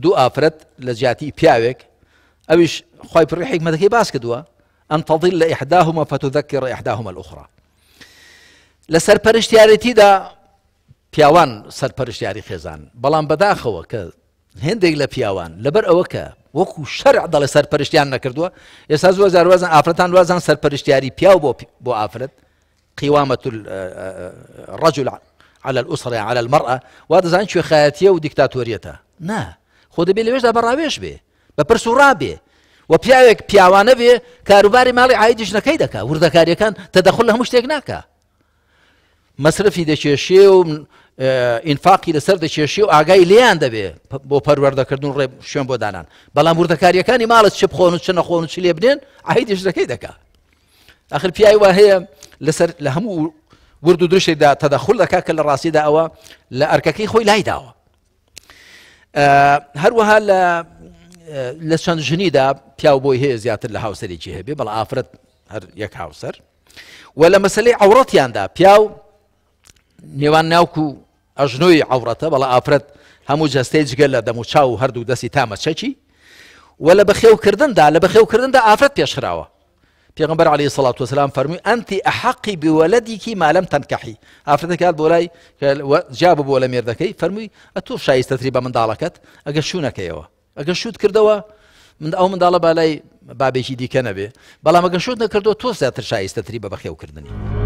دوو ئافرەت لە جیاتی پیاوێک، ئەویش خی پڕی حکمەتەکەی باس کردووە، أن تضل إحداهما فتذكر إحداهما الأخرى. لە سەرپەرشتیارێتیدا پیاوان سەرپەرشتیاری خێزان، بەڵام بەداخەوە کە هێندێک لە پیاوان لەبەر ئەوە کە وەکو شەرع دەڵێ سەرپەرشتیان نەکردووە، ئێستا زۆر جار وازن ئافرەتان وازان سەرپەرشتیاری پیاو بۆ ئافرەت، قوامة الرجل على الأسرة على المرأة، وا دەزانین کوێخایەتیە و دیکتاتۆریەتە. نا، خۆ دەبێ لەوێشدا بەڕاوێژ بێ، بە پرس و ڕا بێ و پیاوێک پیاوانە بێ کاروباری ماڵی عایدی ژنەکەی دەکا، وردەکاریەکان تەدەخل لە هەموو شتێک ناکا، مەسرفی دەکێشێ و ئینفاقی لەسەر دەکێشێ و ئاگای لێیان دەبێ بۆ پەروەردەکردن و ڕێ شوێن بۆ دانان، بەڵام وردەکاریەکانی ماڵت چ بخۆن و چ نەخۆن و چ لێ بنێن عایدی ژنەکەی دەکا. آخر پیاوی وا هەیە لەسەر لە هەموو ورد و درشتێکدا تەدەخل دەکا کە لە ڕاستیدا ئەوە لە ئەرکەکەی خۆی لای داوە. هەروەها لە چەند ژنیدا پیاو بۆی هەیە زیاتر لە هاوسەرێکی هەبێ، بەڵام ئافرەت هەر یەک هاوسەر. و لە مەسلەی عەوڕەتیاندا پیاو نێوان ناوک و ئەژنۆی عەوڕەتە، بەڵام ئافرەت هەموو جەستەی جگە لە دەم و چاو و هەردوو دەستی تامە چەکی. و لە بەخێوکردندا ئافرەت پێشخراوە. پێغەمبەر عەلەیهی سەڵات وەسەلام فەرمووی ئەنتی ئەحەقی بوەلەدیکی ما لەم تەنکەحی. ئافرەتێک هات بۆ لای جیا ببووە لە مێردەکەی، فەرمووی ئەتۆ شایستەتری بە منداڵەکەت ئەگەر شوو نەکەیەوە، ئەگەر شووت کردەوە ئەو منداڵە با لای بابێکی دیکە نەبێ، بەڵام ئەگەر شووت نەکردەوە تۆ زیاتر شایستەتری بە بەخێوکردنی.